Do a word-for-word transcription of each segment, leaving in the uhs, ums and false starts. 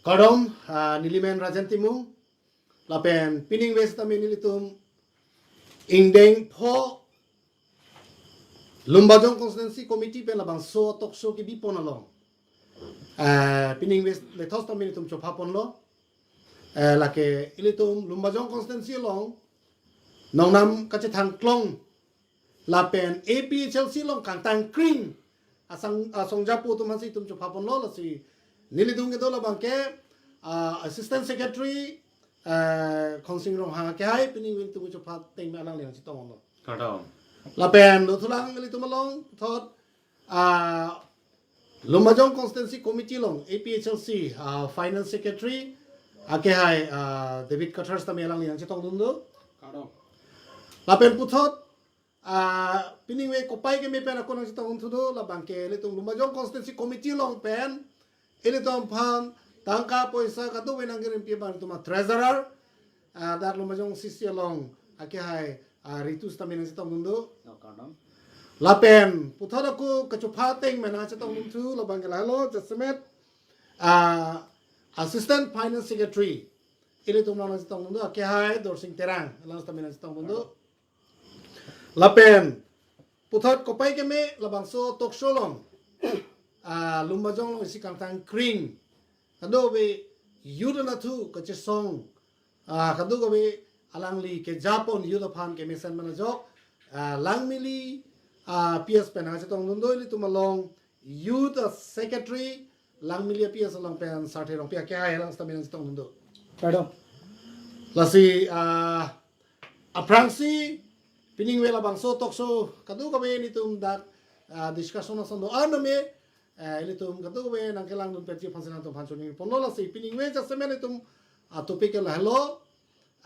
Kardom, ah, nelimen Rajen Timung, lapen piningve setame nelitum ingdeng pho Lumbajong Constituency Committee pen labangso talk show kebipon along, ah, piningve methos tame nelitum chophaponlo. Eh, lake ilitum Lumbajong Constituency along nongnam kachethang klong lapen A P H L C along kangtang kring asong, asong japo atum aphansi itum chophaponlo. Lasi nelitum kedo labangke, ah, Assistant Secretary, ah, Khonsing Ronghang akehai piningve nelitum chopha ateng me alangli nangchetonglo. Kardom. Lapen dothulang ilitum along puthot, ah, Lumbajong Constituency Committee along A P H L C, ah, Finance Secretary akehai, ah, David Kathar setame alangli nangchetongdun do. Kardom. Lapen puthot, ah, piningve kopai keme pen ako nangchetongdun thudo, labangke ilitum Lumbajong Constituency Committee along pen ilitum aphan tangka poisa kadokave nangkerimpi abang itum a-treasurer, ah, dak Lumbajong C C along akehai, ah, Ritu setame nangchetongdun do. Oh, kardom. Lapen puthot ako kachopha ateng me nangchetongdun thu labangke lahelo, jasemet, ah, Assistant Finance Secretary ilitum along nangchetongdun do akehai Dorsing Terang, alang setame nangchetongdun do. Lapen puthot kopai keme labangso talk show along, ah, Lumbajong along isi kangtang kring kadokave youth anatthu kachesong, ah, kadokave alangli kejapon youth aphan kemesen pen ajok, ah, Langmili, ah, P S pen nangchetongdun do, ilitum along Youth, ah, Secretary Langmili P S along pen Sarthe Rongpi akehai alang setame nangchetongdun do. Kardom. Lasi, ah, aphrangsi piningve labangso talk show kadokave nelitum dak, ah, discussion ason do-an tame, eh, ilitum kadokave nangkelangdun petji aphansi nangtum aphan choningponlo. Lasi piningve jasemet itum, ah, topic ke lahelo,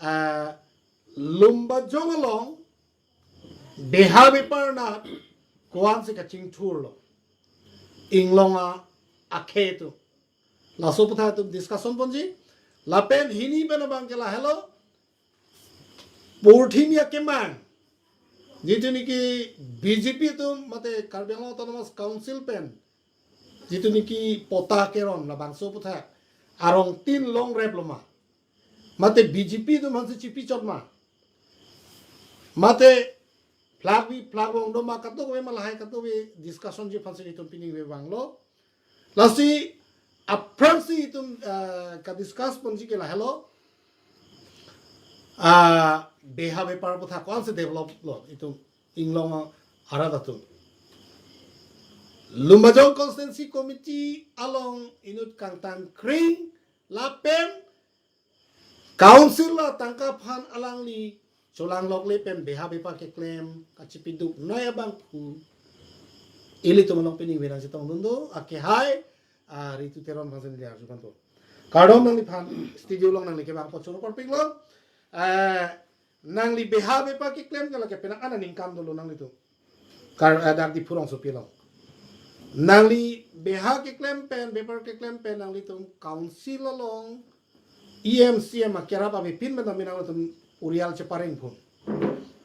ah, Lumbajong along beha bepar anat ko-ansi kachingthurlo, inglong a, akhei atum. Laso aputhak itum discussion ponji. Lapen hini pen abangke lahelo, purthimi akemang, jitu niki B J P atum mate Karbi Anglong Autonomous Council pen jitu niki patta keron labangso aputhak arongtin longreploma, mate B J P atum aphansi chipichotma, mate phlak vi phlak rong doma, kadokave ma lahai kadokave discussion ji aphansi itum piningve vanglo. Lasi aphrangsi itum, eh, kadiscuss ponji ke lahelo, ah, beha bepar aputhak ko-ansi develop lo itum inglong arat atum. Lumbajong Constituency Committee along inut kangtang kring lapen Council atangka aphan alangli cholanglokle pen beha bepar keklem kachipiduknei abangphu ilitum along piningve nangchetongdun do, akehai, ah, Ritu Teron aphansi neli arjuponpo. Kardom nangliphan, studio along nangli kevang apot choro korpiklo. Eh, nangli beha bepar keklem ke lake penang an aningkan dolo nanglitum. Kar, eh, dak Diphu rongsopi along. Nangli beha keklem pen, bepar keklem pen nanglitum Council along E M C M akerap avepin pen tame nanglitum urial chepareng phun.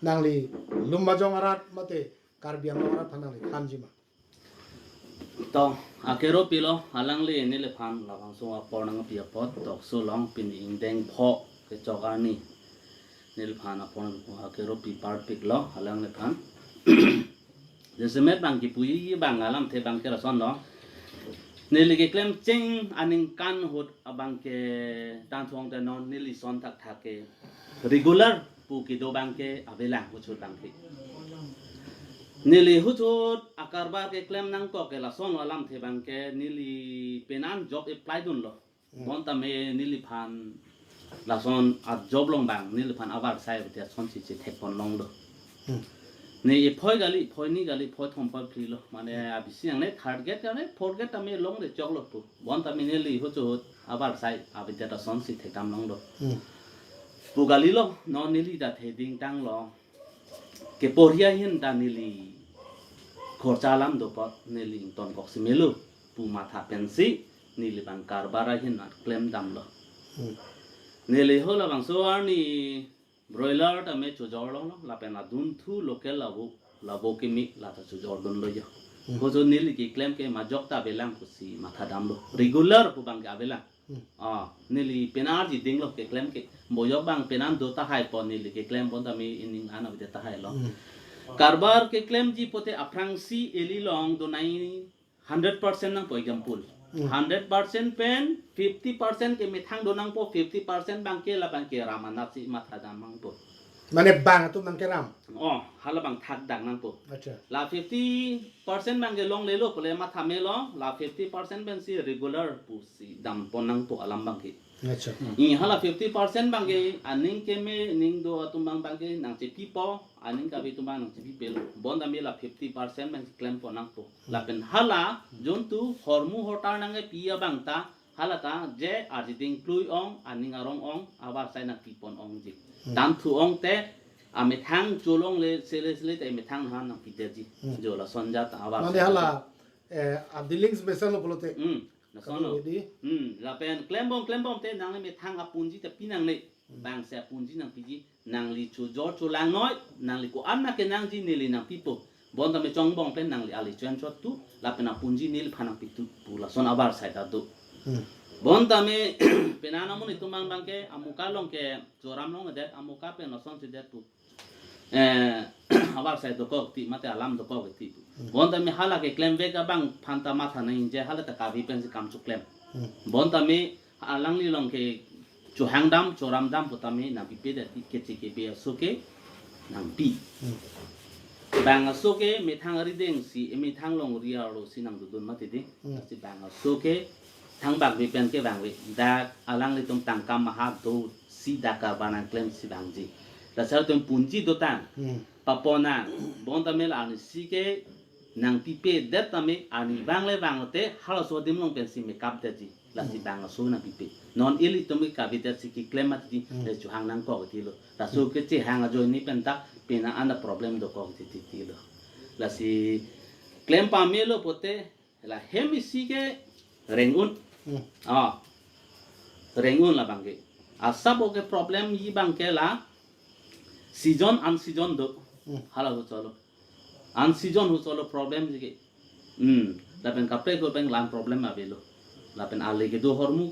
Nangli Lumbajong arat mate Karbi Anglong arat aphan nangli thanji ma? To, akero pilo, alangli neliphan labangso apor nangpi apot, talk show along pini ingdeng pho kechok arni neliphan apor akero pi parpiklo alangliphan. Jasemet abang kipuji abang alamthe abangke lasonlo. Neli keklem cheng aningkan ahut abangke tangthong te non neli ason thakthak ke regular pu kedo abangke avelang huchot abangke. Neli huchot akarbar keklem nangkok ke lasonlo alamthe abangke neli penang job apply dunlo. Hmm. Bonta me neliphan lason a-job along abang neliphan avarsai abidi asonsi chethekpon longlo. Hmm. Ne ephoi kali, ephoi ni kali, ephoi thom ephoi phli lo. Mane abisi ang ne third grade kali, fourth grade tame longde choklo pu. Bonta me neli huchot avarsai abidi asonsi thekdam longlo. Hmm. Pu kalilo, non neli ta theding tanglo. Keporhi ahin ta neli khorcha alam do apot neli ingtonkok si melo pu matha pensi neli abang karbar ahin nat klemdamlo. Hmm. Neli ho labangso arni broiler tame chojor longlo, lapen adunthu local lavo, lavo kimi lata chojor dunlo jo. Hmm. Huchot neli keklem ke majok ta avelang pusi mathadamlo. Regular pu abangke avelang. Hmm. Ah, neli penang arjidinglo keklem ke. Boyok bang penang do tahai po neli keklem bonta me ining ana bide tahai lo. Hmm. Karbar keklemji pote aphrangsi eli along donai hundred percent nangpo example. Hmm. Hundred percent pen fifty percent ke methang do nangpo, fifty percent bangke la bangke ram anatsi matha dam nangpo. Mane bang atum bangke ram. Oh, hala bang thak dang nangpo. Acha. La fifty percent bangke longlelo pule matha melo, la fifty percent pensi regular pusi dampon nangpo alam bangke. Acha. Hmm. I hala fifty percent bangke aning keme ning do atum bang bangke nangchepipo, aning kave atum bang nangchepipelo. Bonta me la fifty percent bang klempo nangpo. Hmm. Lapen hala jontu hormu hotar nangkepi abang ta, hala ta je arjiding plui ong, aning arong ong, avarsai nangpipon ongji. Hmm. Tangthu ong te, amethang cholongle sele sele te methang han nangpidetji. Hmm. Jo lason jat avarsai. Mane hala, eh, a dealings mesen lo pulote. Hmm. Lason lo. Kadu di. Hmm. Lapen klembom klembom te nangli methang apunji te pinangne. Hmm. Bangsi apunji nangpiji, nangli chojor cholangnoi, nangli ko-an na kenangji neli nangpipo. Bonta me chongbong pen nangli ali chuen chot tu, lapen apunji neliphan nangpitu pu lason avarsai ta do. Hmm. Bonta me penang amonit atum bang bangke amuka along ke choram longledet, amuka pen lason chedet pu. Eh, avarsai dokok ti mate alam dokok ti pu. Hmm. Bonta me hala keklemvek abang aphan ta matha nangji, hala ta kave pensi kam choklem. Hmm. Bonta me alangli along ke chohang dam, choram dam pu tame nangpipedet ti keche kebe aso ke nangpi. Hmm. Bang aso ke methang arideng si, eh, methang longri arlo si nangdodun mati di. Hmm. Si bang aso ke thangbak bi pen ke bang ve. Dak alanglitum tangka maha do si dak karbar nangklemsi bangji. Dasar atum punji dotang. Hmm. Papo nang. Bonta me la arnisi ke nangpipedet tame arni bang le bang te halaso adim along pensi mekap detji. Lasi, hmm, bang aso nangpipe. Non ilitum ke kavedet si keklem mati di, hmm, le chohang nangkok ti lo. Laso, hmm, kechehang ajoine pen ta penang an ta problem dokok ti ti ti lo. Lasi klem pamelo pote la hem isi ke reng un. Hmm. Ah. Reng un la bangke. Asap oke problem i bangke la season unseason do. Hmm. Hala hu cholo. Unseason hu cholo problem ji ke. Hmm. Lapen kaprek ko pen lan problem avelo. Lapen ale kedo hormu.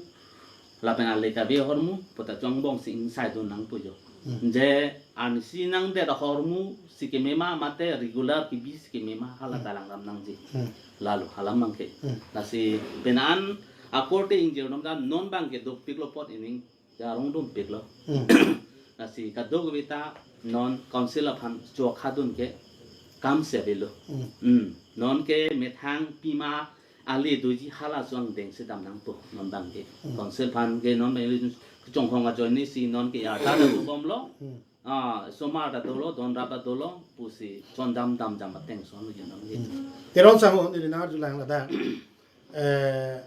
Lapen ale kave hormu. Puta chongbong si ingsai do nangpo jo. Hmm. Je arnisi nangdet ahormu si keme ma mate regular kebi si keme ma hala, hmm, dalang ram nangji. Hmm. Lalo hala bangke. Hmm. Lasi penang an akorte ingjir nom dan non bangke dopiklo pot ining jarong dompiklo. Hmm. Lasi kadokave ta non council aphan chokha dun ke kam si avelo. Hmm. Hmm. Non ke methang pima ale doji hala suang deng si dam nangpo non bangke. Hmm. Council aphan ke non bang chonghong ajoine si non ke ya ta bomlo. Hmm. Ah, somar ta dolo, donrap ta dolo, pusi chondam dam jam ateng son lo jam dam. Hmm. Teron Sangho neli nang-arjulang ladak. Eh,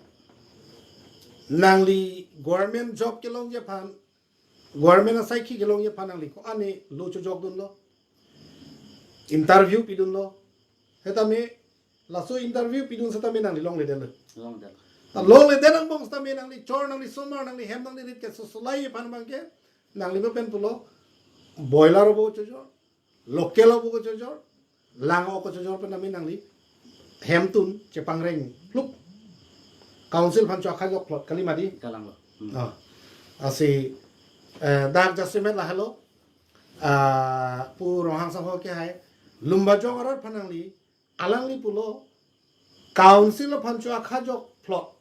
nangli government job kelongji aphan, government asaikhi kelongji aphan nangli ko-an ne lo chojok dunlo. Interview pidunlo. Setame laso interview pidun setame nangli longledetlo. Longledet. Ta longledet angbong setame nangli chor, nangli somar, nangli hem, nangli rit keso solai aphan bangke nangli pen pulo boiler abo chojor, local abo chojor, lang abo chojor pen nami nangli hemtun chepangreng pluk. Council aphan cho akhai jok plot kali mati. Kalang lo. Hmm. Ah. Lasi, eh, dak jasemet lahelo. Ah, pu Ronghang Sangho ke hai. Lumbajong arat aphan nangli alangli pulo, council aphan cho akhai jok plot,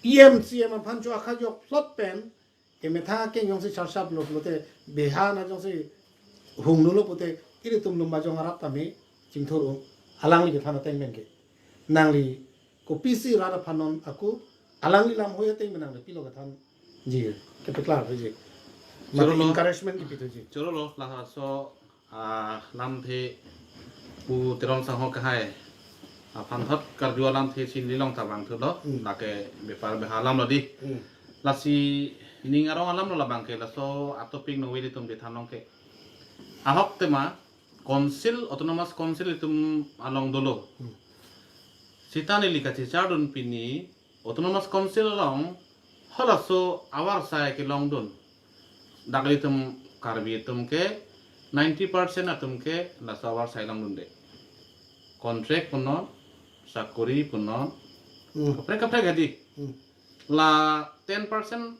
E M C M aphan cho akhai jok plot pen, kemethang akeng jongsi charchap lo pulote, beha na jongsi hung lo pulote, ilitum Lumbajong arat tame chingthur un, alangli kethan ateng pen ke. Nangli kopisi rat aphan non ako, alangli lam hoi ateng pen nangli pilo kethanji, kepeklar ji. Mate choro lo. Encouragement kepithuji. Choro lo, laso ah, lamthe pu Teron Sangho ke hai. Aphan thot karju alamthe si neli along ta vangthulo. Hmm. Lake bepar beha alam lo di. Hmm. Lasi ning arong alam lo labang ke laso atopic nangveli atum di thanlong ke. Ahok tema council, autonomous council itum along dolo. Hmm. Sita neli kachechar dun pini Autonomous Council along halaso avarsai kelongdun. Dak ilitum Karbi atum ke ninety percent atum ke laso avarsai longdunde. Contract punon, sakori punon. Hmm. Kaprek kaprek hadi. Hmm. la ten percent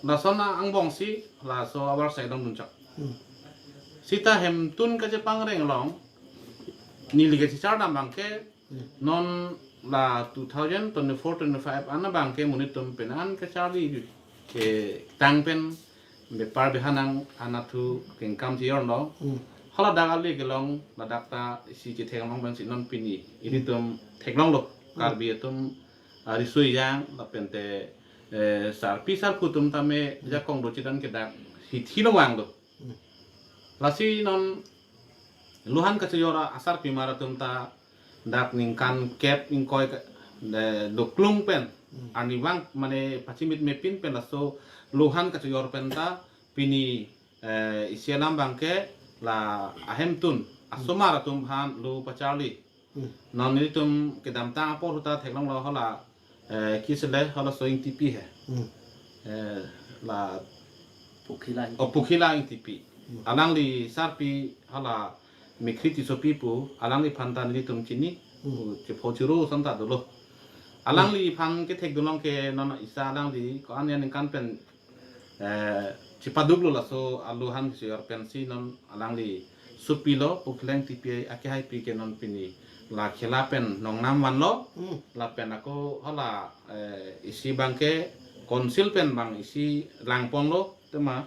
lason angbongsi laso avarsai longdunchot. Hmm. Sita hemtun kachepangreng along neli kachechar dam abangke, hmm, non la two thousand twenty-four twenty-five an abangke monit atum pen an kacharli ketang pen bepar behanang anatthu kengkam chejorlo. Hmm. Hala dak ale kelong ladak ta isi chethek long pensi non pini ilitum theklonglo. Hmm. Karbi atum, ah, riso ejang lapente, eh, sarpi sarpo atum tame, hmm, jakong do chidan ke dak hithi long vanglo. Hmm. Lasi non lohan kachejor asarpimar atum ta dak ningkan kep ingkoi ke, de, doklung pen, hmm, arnivang mane pachimit mepin pen laso lohan kachejor pen ta pini, eh, isi alam abangke la ahemtun, hmm, asomar atum aphan lo pacharli. Hmm. Non nelitum kedamtang apor ahut ta theklonglo hala, eh, kisele hala so Ingtipi he. Hmm. Eh, la Pukhila. Oh, Pukhila Ingtipi. Hmm. Alangli sarpi hala Mekhri Tissopi pu, alangliphan ta nelitum chini, hmm, pu chepho churu ason ta dolo. Alangliphan kethekdun along ke non isi alangli ko-an aningkan pen, eh, chepaduklo laso alohan kachejor pensi non alangli sopilo, Pukhila Ingtipi akehaipi ke non pini la khela pen nongnam vanlo. Hmm. Lapen ako hala, eh, isi abangke council pen abang isi langponlo tema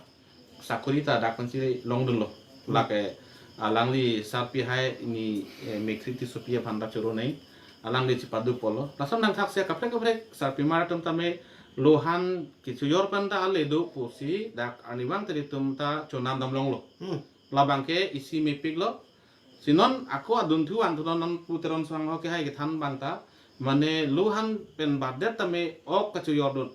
sakori ta dak pensi longdunlo. Hmm. Lake alangli sarpi hai ni, eh, Mekhri Tissopi aphan ta choro nei. Alangli chepaduk polo. Lason nangthaksi kaprek kaprek sarpimar atum tame lohan kachejor pen ta ale do pusi dak arnivang ta ilitum ta chonam damlonglo. Hmm. Labangke isi mepiklo. Si non ako adunthu vangthu non, non Pu Teron Sangho kehai kethan abang ta, mane lohan pen badet tame ok kachejordun.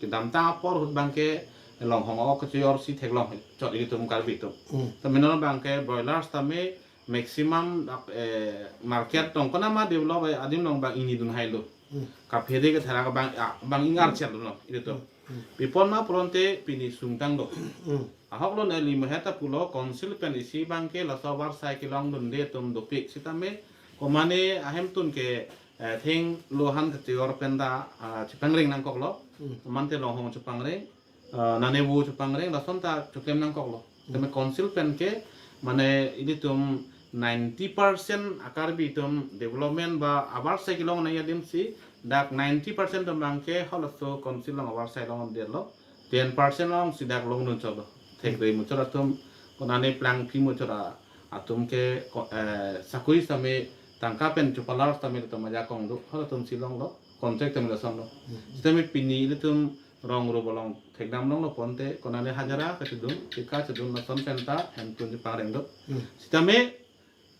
Kedamtang apor ahut abangke longhong ok kachejorsi theklong chot ilitum Karbi atum. Hmm. Tame non abangke broilers tame maximum dak, eh, market tong konama develop, eh, adim along abang ingni dunhailo. Hmm. Kaphere kethera abang, ah, abang ingarchetlo ilitum. Hmm. Hmm. Pi apot ma pulote pini sungtanglo. Hmm. Ahok lo neli maheta pulo council pen isi abangke laso avarsai kelongdunde atum dopik sitame komane ahemtun ke, eh, theng lohan kachejor pen ta, ah, chepangreng nangkoklo. Hmm. Mante longhong chepangreng, ah, nanevo chepangreng lason ta choklem nangkoklo. Hmm. Tame council pen ke mane ilitum ninety percent a-Karbi atum development ba avarsai kelong nangji adimsi dak ninety percent atum abangke halaso council along avarsai longdetlo. Ten percent alongsi dak longdunchotlo. Thekre muchot atum, konane plangpi muchot a-, atum ke ko-, eh, sakori sitame tangka pen chopalar sitame atum ajakong do, halatumsi longlo, contract tame lasonlo. Hmm. Sitame pini ilitum rong rup along thekdam longlo pulote, konane hajira kachedun, thika chedun lason pen ta hemtun chepangreng do. Hmm. Sitame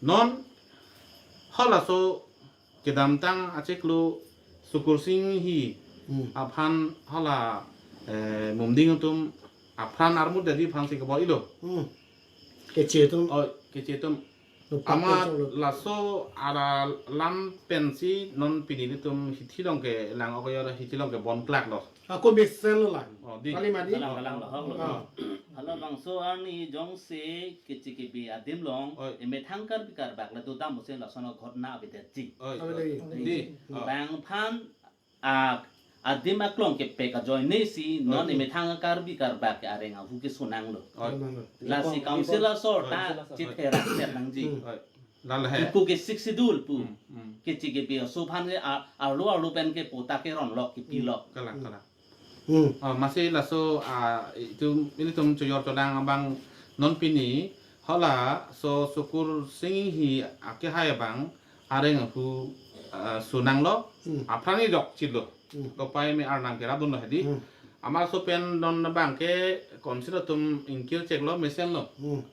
non halaso kedamtang achiklo Sukursing Enghi, hmm, aphan hala, eh, Mumding atum apran armut dadi aphansi keboi-ilo. Hmm. Keche atum. Oh, keche atum. Nupak ama kosong lo. Laso alam pensi non pini ilitum hithi along kelang ok kachejor, hithi along kebon klaklo. Ako mesenlo la. Oh, dei. Kali mati. Kalang, kalang, lahok lo. Ah. Halabangso arni jongsi keche kebi adim along, oi, emethang Karbi karbak le dodam pusi lason ghotona avedetji. Oi, oi. Avedetji. Dei. Ah. Bang aphan, ah, adim aklong kepek ajoinesi non, oi, emethang Karbi karbak ke areng ahu kesonanglo. Oi. Sonanglo. Lasi council asor ta, oi, chetherak set nangji. Hmm. Oi. Lalo he. Kipu ke Sixth Schedule pu. Hmm, hmm. Keche kebi aso aphan ke a-, arlo arlo pen ke patta keronlok, kepilok. Hmm. Kalang, kalang. Hmm. Oh, masi laso, ah, itum, ilitum chojor cholang abang non pini, halaso Sukursing Enghi akehai abang areng ahu, ah, sonanglo, hmm, aphrang idok chilo. Hmm. Kopai me arnam kerapdunlo hedi. Hmm. Amat laso pen non abangke council atum ingkir cheklo, mesenlo. Hmm.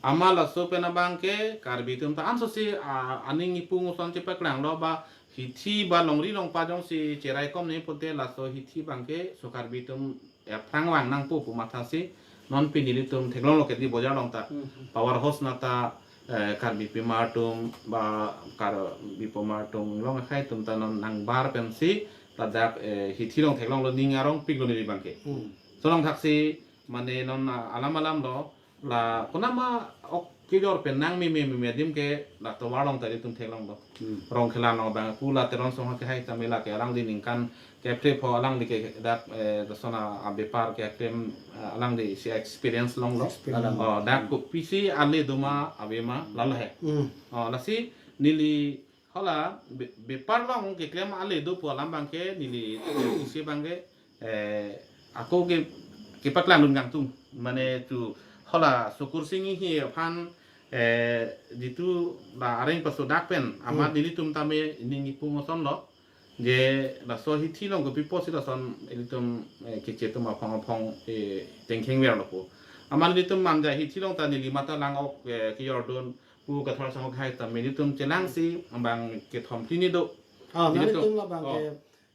Amat laso pen abangke Karbi atum ta ansose, ah, aning ipung ason chepaklanglo ba hithi ba longri longpat jongsi cheraikom nangji pulote laso hithi abangke so Karbi atum aphrang vang nangpo pu mathasi non pini ilitum theklonglo ke dei bojar along ta. Hmm. Power house na ta, eh, Karbi pimar atum ba Karbi pimar atum long akhai atum ta non nangbar pensi ladak, eh, hithi along theklonglo, ning arongpiklo neli abangke. Hmm. Lason thaksi mane non, ah, alam alam lo, la konama ok kejor pen nangmeme meme adim ke la tovar along ta ilitum theklonglo. Hmm. Rongkhela along abang pu la Teron Songhai ke hai ta mela ke alangli ningkan kepre pho alangli ke dak, eh, dasona abepar keklem, eh, alangli si experience longlo. Experience. Oh, dak kopisi ale doma avema lalo he. Hmm. Oh, lasi neli hala be-, bepar along keklem ale do pu alam abang ke neli isi abang ke, eh, ako ke kepaklangdun kangtung. Mane tu hala Sukur Singhi aphan, eh, jitu la areng pasodak pen amat Hmm. nelitum tame ning ipung osonlo. Je laso hithi along kopi pusi lason ilitum, eh, keche atum aphong aphong, eh, tengkheng verlo pu. Amat nelitum manja hithi along ta neli mata lang-ok, eh, kejordun pu Kathar Songhai ta nelitum chelangsi abang kethom phli ni do. Ah, nelitum, nelitum labang oh.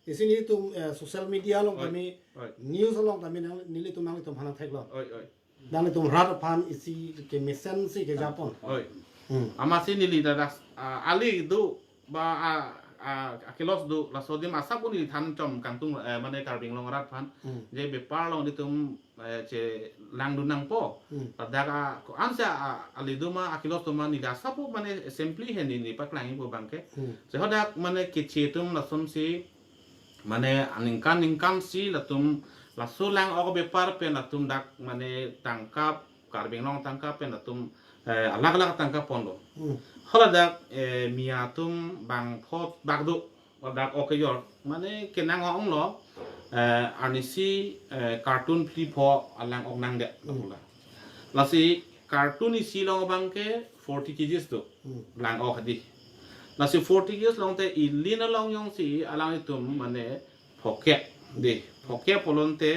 Ke isi nelitum, eh, social media along Oi. Kami, Oi. News along kami nang nelitum nanglitum aphan theklong. Oi, oi. Nanglitum rat aphan isi kemesensi kejapon. Oi. Hmm. Amatsi neli dak, ah, ale do ba, ah, ah, akelos do laso adim asap pu neli than chom kangtung, eh, mane Karbi Anglong arat aphan. Hmm. Je bepar along ilitum, eh, chelangdun nangpo. Hmm. Ladak a, ko-ansi a, ale doma akelos doma neli asap pu mane simply he neli paklangji pu abang ke. Hmm. Je hadak mane keche atum lasonsi mane aningkan ningkan si latum laso lang-ok bepar pen latum dak mane tangka Karbi Anglong tangka pen latum, eh, alag alag tangka ponlo. Hmm. Hala dak, eh, Miya atum bang phot bak do, dak ok kejor. Mane kenang onglo, eh, arnisi, eh, carton phli pho alang-ok nangdet Hmm. lapu la. Lasi carton isi along abang ke forty K Gs do. Hmm. Lang-ok hadi. Lasi forty K Gs along te ilin along jongsi alanglitum mane phokep de. Phokep pulote,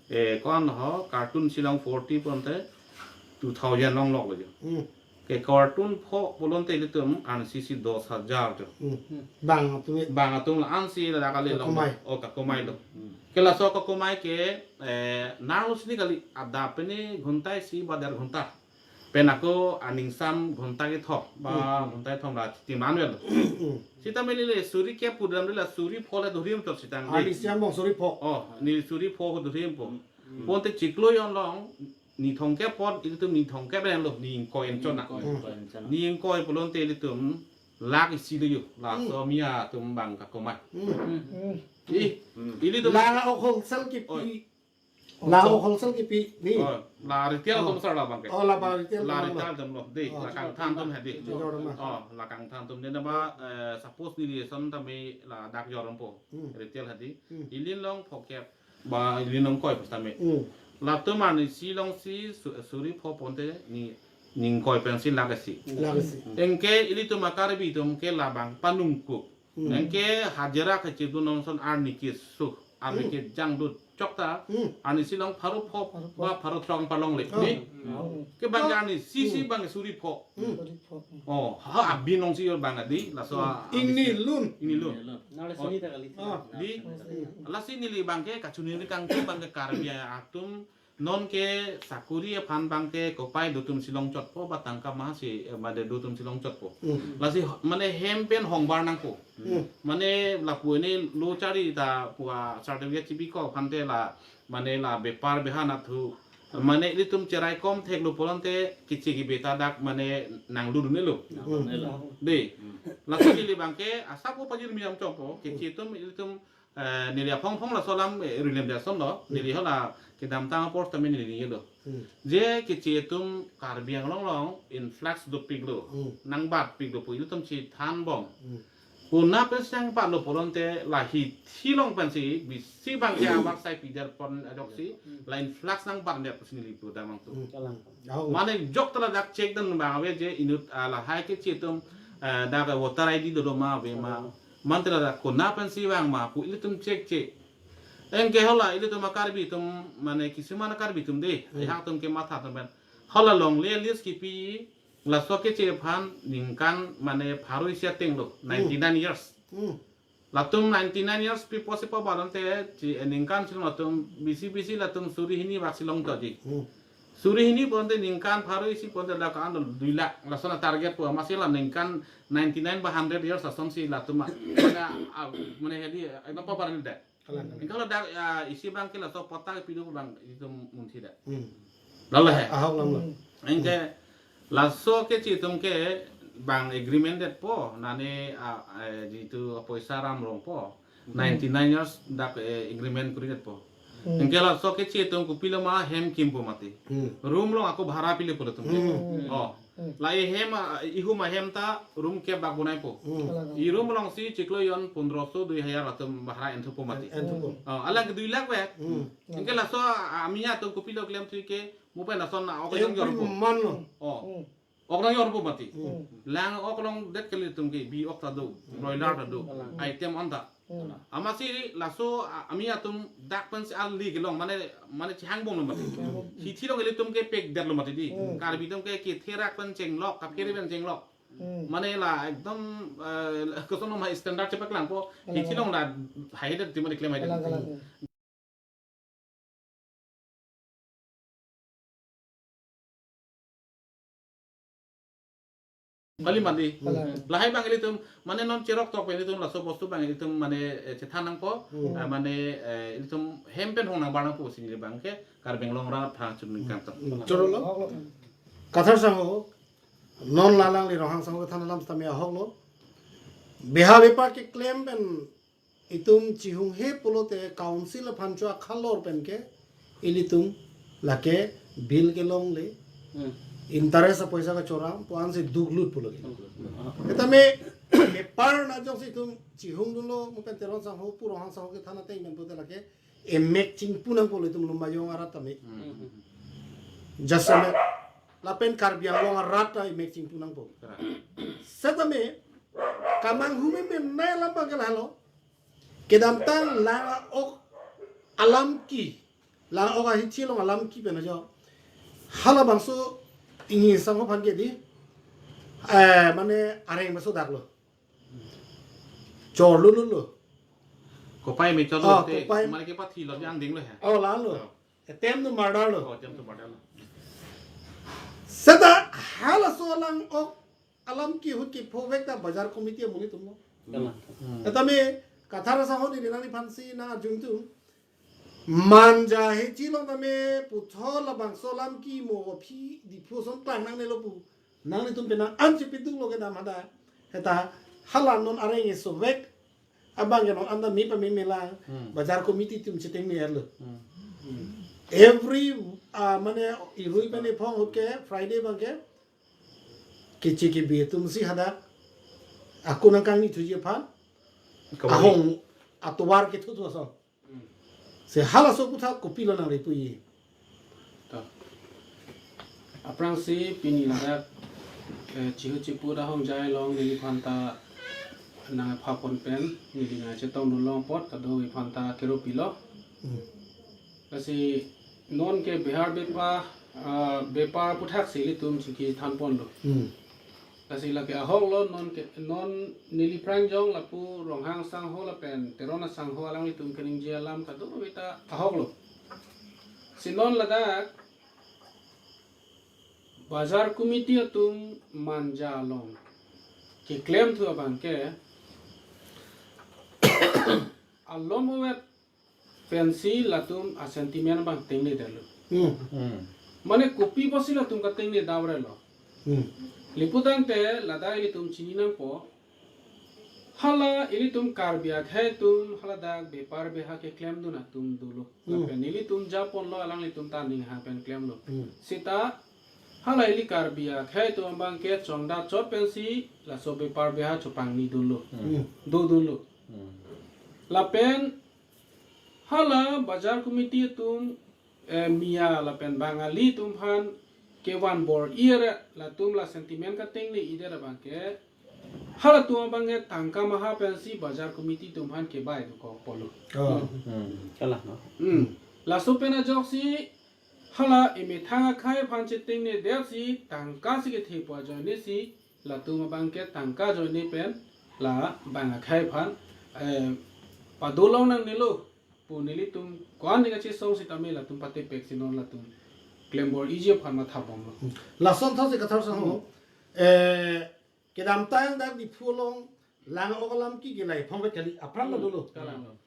eh, ko-an ho carton isi along forty pulote two thousand along lok lo jo. Hmm. Ke carton pho pulote ilitum arnisi si dos hajar jo. Hmm. Bang atum e. Bang atum la-ansi ladak ale along. Kakomai. Oh, kakomai lo. Hmm. Ke laso kakomai ke, eh, narlo sini kali adap pen ghonta isi ba der ghonta. Pen ako aning sam ghonta kethom ba Hmm. ghonta kethom ra timan vel. Hmm. Sitame neli suri kep pudam neli la suri pho le dhurim chot sitang. Arnisi angbong suri pho. Oh, neli suri pho dhurim po. Hmm. Pulote chiklo jon along ni thomkep apot ilitum ni thomkep pen lo ni ingkoi enchon na. Ingkoi, Hmm. ingkoi enchon na. Ni ingkoi pulote ilitum lakh isi lo jo. Laso Hmm. Miya atum bang kakomai. Hmm. Hmm. I, Hmm. ilitum lang-ok wholesale kipi. Oi. Lang-ok wholesale kipi ni. Oh, la retail Oh. atum sar labang ke. Oh, labang retail La atum lo. retail atum lo. De, Oh. la kangthan atum hadi. Jor ma. Oh, la kangthan atum de na ba, eh, suppose neli ason tame ladak jor po. Hmm. Retail hadi. Hmm. Ilin along phokep ba ilin along ingkoi pusitame. Hmm. Latum arnisi alongsi su-, suri pho pulote ni, ni ingkoi pensi lakh isi. Lakh isi. Anke ilitum a-Karbi atum ke labang panungkuk. Hmm. Anke hajira kachidun nonson arni keso, arni Hmm. kejang do chok ta, Hmm. arnisi along pharo pho, Pharo pho. ba pharo throk palongle. Oh. Ni? Hmm. Ke bang Oh. arnisi si Hmm. bang suri pho. Hmm. Suri pho. Hmm. Oh, ha abin alongsi yor bang adi, laso Hmm. a-, Ingni arnisi. lun. Ingni lun. Nale Oh. sini ta kali. Ah. Nale Di? sini ta kali. Lasi neli abang ke kachini ni kangtung abang ke Karbi atum non ke sakuri aphan abang ke kopai do atum si longchotpo ba tangka ma si, eh, mane do atum si longchotpo. Hmm. Lasi mane hem pen hongbar nangpo. Hmm. Mane lapu ne lo chari ta pu a certificate chibikok aphan te la mane la bepar behan athu. Mane ilitum cherai kom theklo pulote keche kebe ta dak mane nanglu dunlo. Nanglu dunlo. De. Hmm. Lasi neli abang ke asap ko pajirmi jam chokpo. Keche atum ilitum, eh, neli aphong phong laso alam, eh, rilem de ason lo. Hmm. Neli hala kedamtang apor tame neli ningje lo. Hmm. Je keche atum Karbi Anglong along influx dopiklo. Hmm. Nangbatpiklo pu ilitum chethanbom. Hmm. Konat pensi nangbatlo pulote la hithi along pensi bisi abang ke amat sai pider pon ajoksi Hmm. la influx nangbatdet pusi neli pudam nangtum. Hmm. Kalang. Aho. Mane jok ta ladak check dun abang ave je inut, ah, lahai keche atum, eh, dak voter I D do ma ave ma. Oh. Mane ta ladak konat pensi vang ma pu ilitum check check. Anke hala ilitum a-Karbi atum mane kisuman a-Karbi atum de. Hmm. Ahak atum kematha atum pen. Hala longle list kipi laso keche aphan ningkan mane pharo isi ateng lo, Hmm. ninety-nine years. Hmm. Latum ninety-nine years pi pusi pu balon te chi, eh, ningkan si latum bisi bisi latum suri hini bak si longchotji. Hmm. Suri hini pulote ningkan pharo isi pulote dak an dui lakh lason a-target pu amatsi la ningkan ninety-nine ba hundred years asonsi latum a-, mane, ah, mane hedi, eh, napa barang de. Kalang, kalang. Ingkala dak, ah, isi abang ke laso patta kepi do abang itum munthi de. Hmm. Lalo he. Ahok lam lo. Anke Laso kechi atum ke bang agreement detpo, nane, ah, eh, jitu apoisa ram rongpo. Ninety nine years dak, eh, agreement kuri detpo. Hmm. Anke laso kechi atum kopilo ma hem kimpo mati. Hmm. Room along ako bhara pile pulo atum ke. Hmm. Oh. Hmm. La e hem, ah, ihum ahem ta room kep bak bonaipo. Hmm. Kalang. E room alongsi chiklo jon pondroso dui hajar atum bhara enthupo mati. En-, enthupo. Oh, alang ke dui lakh vek. Hmm. Anke laso, ah, amei atum kopilo klemthu ke, mo pen lason na ok Every jong jorpo. Month lo. Oh. Hmm. Ok nang jorpo mati. Hmm. Lang ok along det kali atum ke, bi ok ta do, broiler ta do, Kalang. Item anta. Hmm. Amatsi laso, ah, amei atum dak pensi ali kelong, mane, mane chehang bomlo mati. Hmm. Hithi along ilitum ke pek detlo mati di. Hmm. Karbi atum ke ketherak pen chenglok, kaphere pen chenglok. Hmm. Mane la ekdom, eh, koson ma standard chepaklangpo, Kalang, hithi along kalang. La haidet ti mane klem haidet. Kalang, kalang. Kali mati. Kalang. Lahai abang ilitum, mane non cherok tok pen ilitum laso bostu abang ilitum mane, eh, chethan nangpo, Hmm. eh, mane, eh, ilitum hem pen hong nangbar nangpo si neli abang ke, Karbi Anglong arat aphan chun ningkan tong. Hmm, choro lo. Kathar sangho, non la alangli Ronghang sangho kethan alam sitame ahok lo. Beha bepar keklem pen itum chihunghe pulote council aphan cho akhalor pen ke ilitum lake bill kelongle, Hmm. interest apoisa kachorang pu ansi duklut pulo ke. Hmm. Setame bepar na jongsi itum chihungdunlo, mo pen Teron sangho pu Ronghang sangho kethan ateng pen pulote lake emek chingpu nangpo lo itum Lumbajong arat tame. Hmm. Jasemet lapen Karbi Anglong arat ta emek chingpu nangpo. Correct. Setame kamanghu memenei alam abang ke lahelo. Kedamtang lang ok alam ki, lang ok ahithi along alam ki pen ajo. Halabangso inghi sangho aphan ke di, eh, mane areng bangso dak lo. Chor lulul lo. Kopai me chor Ah, lo te, kopai. Mane kepathi lo, yang ding lo he. Oh, lang lo. Oh. Attempt to murder lo. Oh, attempt to murder lo. Seta halaso lang ok alam ki ahut kephovek ta bazar committee amonit atum lo. Kalang. Hmm. Setame Kathar sangho neli nangliphansi nang-arjudun. Manja hithi along tame puthot labangso alam ki mo aphi Diphu ason klang nangnelo pu. Nanglitum penang an chepiduklo kedam hadak. Seta hala non areng isovek abang ke non anta me pameme lang. Hmm. Bazar committee atum chetengne lo. Hmm. Every, ah, mane irui pen iphong ahut ke Friday abang ke kechi kebi atumsi hadak ako nangkangni thuji aphan. Kawai. Ahong atovar kethu thu ason. Hmm. Se halaso aputhak kopilo nangrepuji. To. Aphrangsi pini ladak, eh, chihu chipu ahongjai along neliphan ta nangpha pon pen, neli nangchetongdun long apot kadokave aphan ta kero pilo. Hmm. Lasi non ke bihar bepa, ah, bepar aputhaksi ilitum chingki than ponlo. Hmm. Lasi lake ahok lo non ke, non neli aphrang jong lapu Ronghang sangho lapen Teron asangho alanglitum keningje alam kadokave ta ahok lo. Si non ladak bazar committee atum manja along keklem thu abang ke alom ovet pensi latum a-sentiment abang tengne detlo. Hmm. Hmm. Mane kopi pusi latum katengne davre lo. Hmm. Lapu tangte ladak ilitum chini nangpo. Hala ilitum Karbi akhei atum haladak bepar beha keklemdun atum dolo. Hmm. Lapen ilitum japonlo alanglitum ta ning hang pen klemlo. Hmm. Seta hala ili Karbi akhei atum abang ke chongda chot pensi laso bepar beha chopangnidunlo. Hmm. Dodunlo. Hmm. Lapen hala bazar committee atum, eh, Miya lapen Bangali atum aphan kevan bor-i re latum la sentiment katengne-i det abang ke halatum abang ke tangka maha pensi bazar committee atum aphan kebai dokok pulo. Oh. Hmm. Kalang, no? Hmm. Laso pen ajoksi hala emethang akhei aphan chetengne detsi tangka si kethepo ajoinesi latum abang ke tangka ajoine pen labang akhei aphan, eh, padolong nangnelo pu nelitum ko-an ning kachesong sitame latum patepek si non latum klem bor-iji aphan matha bomlo. Lason thotsi Kathar sangho, Hmm. eh, kedamtang dak Diphu along lang ok alam ki ke lai phong kali aphrang lo dolo. Kalang lo.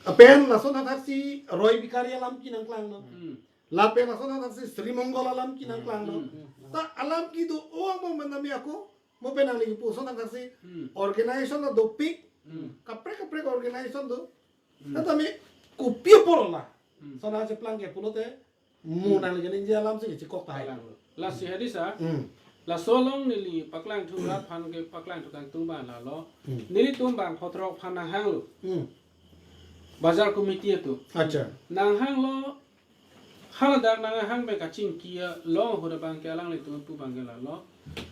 Lapen lason athaksi Roy Bikari alam ki nangklanglo. Hmm. Lapen ason anak si Sri Mongol alam kinang klang do. Hmm, hmm. Ta alam kedo-o abang manami ako, mo penang lagi puson anak si Hmm. organization na dopik, Hmm. kaprek kaprek organization do. Hmm. Tame kopi apot la. Hmm. Sona cheplang ke pulote, mo Hmm. nang lagi ninje alam si chikok ta hai. Kalang. Lasi hadi sa, Hmm. laso along neli paklang thu rat aphan ke paklang thu kangtung abang lalo. Hmm. Nelitum bang photrok aphan nanghanglo. Hmm. Bazar committee atum. Acha. Nanghanglo, haladak nanghang pen kachingki along ahut abang ke alanglitum pu abang ke lalo.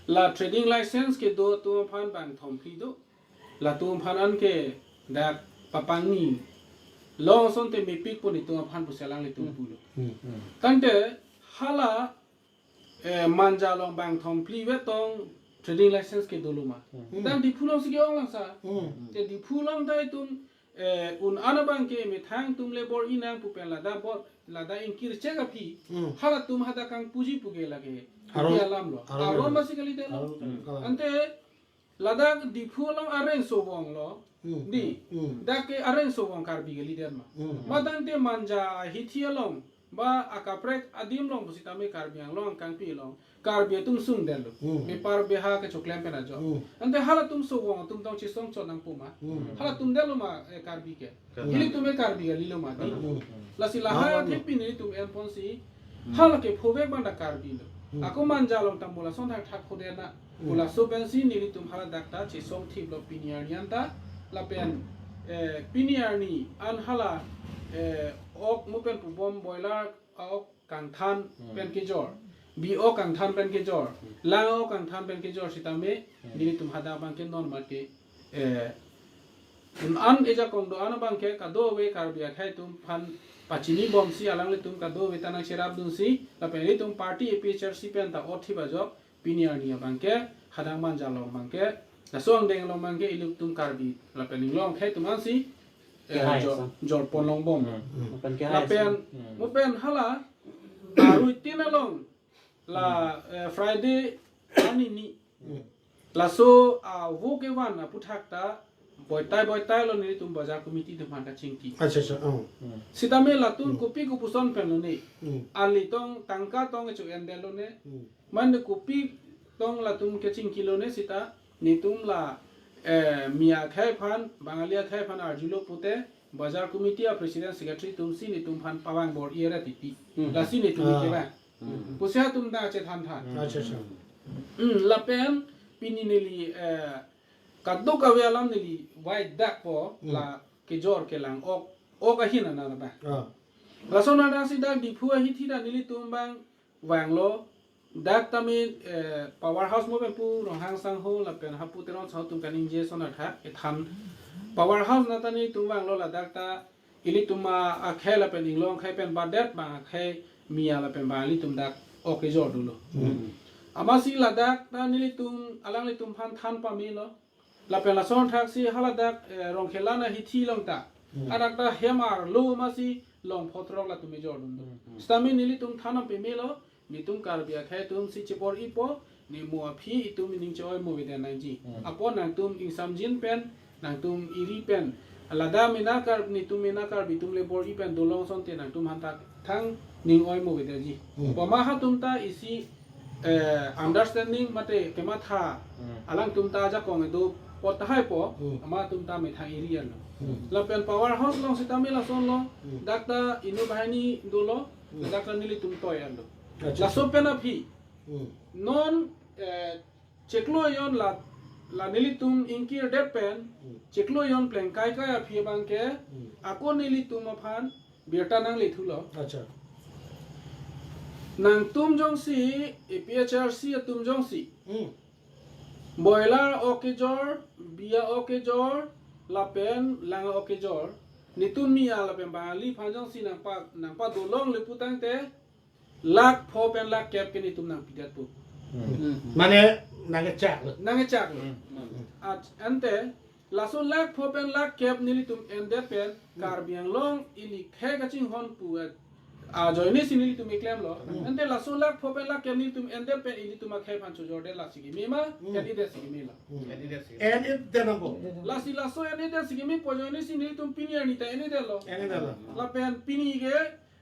La trading license kedo atum aphan bang thomphli do. Latum aphan an ke dak papangni long asonte mepikpo netum aphan pusi alanglitum Hmm. pulo. Hmm. Tangte hala, eh, Manja along bang thomphli ave tong trading license kedo lo ma. Hmm. Dak Diphu along si ke-ong lang sa. Hmm. Te Diphu along ta itum, eh, un-an abang ke methang atum le bor-i nang pu pen ladak bor, ladak ingkir chek aphi. Hmm. Halatum hadak kangpuji pu ke lake. Aron, Kopi alam lo. Aron. Aron masi kalidet lo. Aron, hmm, kalang. Ante ladak Diphu along areng sovong lo. Hmm. Di. Hmm. Dak ke areng sovong Karbi kalidet ma. Hmm. Matangte Manja ahithi along ba akaprek adim along pusitame Karbi Anglong kangpi along Karbi atum sungdet lo. Hmm. Mepar beha kechoklem pen ajo. Hmm. Ante halatum sovong atum tong chesong chot nangpo ma. Hmm. Halatum det lo ma, eh, Karbi ke. Karbi. Ilitum e Karbi kali lo ma di. Hmm. Lasi lahai Ah, athe pini ilitum enponsi Hmm. hala kephovek abang ta Karbi lo. Hmm. Ako Manja along tambula son thak thak phodet na. Hmm. Pu laso pensi nelitum haladak ta chesong thip lo pini arni an ta. Lapen, eh, pini arni an hala, eh, ok mo pen pubom boiler a-ok kangthan Hmm. pen kejor. Bi ok kangthan pen kejor. Hmm. Lang ok kangthan pen kejor sitame Hmm. nelitum hadak abang ke non mate, eh, un-an ejakong do-an abang ke kadokave Karbi akhei atum aphan pachini bomsi alanglitum kadokave ta nangcherap dunsi lapen ilitum party A P H L C pen ta othi bajok pini arni abang ke hadak Manja along abang ke laso angdeng along abang ke ilitum Karbi lapen inglong akhei atum ansi, eh, Kehai jor, ason. Jorpon longbom. Hmm. Mo pen kehai Lapen ason. Hmm. mo pen hala arui tin along la, Hmm. eh, Friday ani ni. Hmm. Laso, ah, vo kevan aputhak ta boitai boitai lo nelitum bazar committee atum aphan kachingki. Acha, acha, oh. Hmm. Sitame latum Hmm. kopi kopuson pen lo ne. Hmm. Ali tong tangka tong kecho-endet lo ne. Hmm. Mane kopi tong latum kachingki lo ne sita netum la, eh, Miya akhei aphan, Bangali akhei aphan arjulo pute, bazar committee a president secretary atum si netum aphan pavang bor-i ra titi. Hmm. Lasi netum Ah. ke ba. Hmm. Pusi atum ta chethan than. Hmm. Acha, acha. Hmm, lapen pini neli, eh, kadokave alam neli vai dakpo Hmm. la kejor kelang ok, ok ahin ana ba. Ah. Lason adang si dak Diphu ahithi ta nelitum abang vanglo. Dak tame, eh, power house mo pen pu Ronghang sangho lapen hapu Teron sangho atum kaningje son athak ethan. Power house na ta nelitum vanglo ladak ta ilitum akhei lapen inglong akhei pen badet bang akhei Miya lapen bang ilitum dak ok kejor dolo. Hmm. Amatsi ladak ta nelitum alanglitum aphan than pamelo. Lapen lason thaksi haladak, eh, Rongkhelan ahithi along ta. Hmm. Adak ta hem arlo amatsi long photrok latum ejor dun do. Hmm, hmm. Sitame nelitum than nangpamelo, netum Karbi akhei atum si chebor-ipo, ne mo aphi itum ining che-oimo avedet nangji. Hmm. Apot nangtum ingsamjin pen, nangtum eri pen, ladak mena Kar-, netum mena Karbi atum le bor-i pen dolong asonte nangtum aphan ta thang ning oimo avedetji. Hmm. Poma hatum ta isi, eh, understanding mate kematha Hmm. alangtum ta ajakong kedo apot tahai po, Hmm. amat atum ta methang eri anlo. Hmm. Lapen power house along sitame lason lo, Hmm. dak ta inut banghini dolo, Hmm. dak ta nelitum toi anlo. Acha, Laso acha. pen aphi. Hmm. Non, eh, chiklo jon la, la nelitum ingkir det pen, Hmm. chiklo jon pleng kaikai aphi abang ke, Hmm. ako nelitum aphan birta nangle thulo. Acha. Nangtum jongsi, A P H L C atum jongsi. Hmm. Boiler ok kejor, bi ok kejor, lapen lang ok kejor. Netum Miya lapen Bangali aphan jongsi nangpa, nangpadolongle pu tangte, lakh pho pen lakh kep ke netum nangpidetpo. Hmm. Hmm. Mane nangkechak lo. Nangkechak lo. Hmm. At ante, laso lakh pho pen lakh kep nelitum endet pen, Hmm. Karbi Anglong ili khei kachinghon pu, eh, ajoine si nelitum keklemlo. Hmm. Ante laso lakh pho pen lakh kep nelitum endet pen ilitum akhei aphan chojordet lasi keme ma, Hmm. en-edet si keme lo. Hmm. En-edet si. En-edet nangpo. Lasi laso en-edet si keme pu ajoine si nelitum pini arni ta en-edetlo. En-edetlo. Lapen pini ke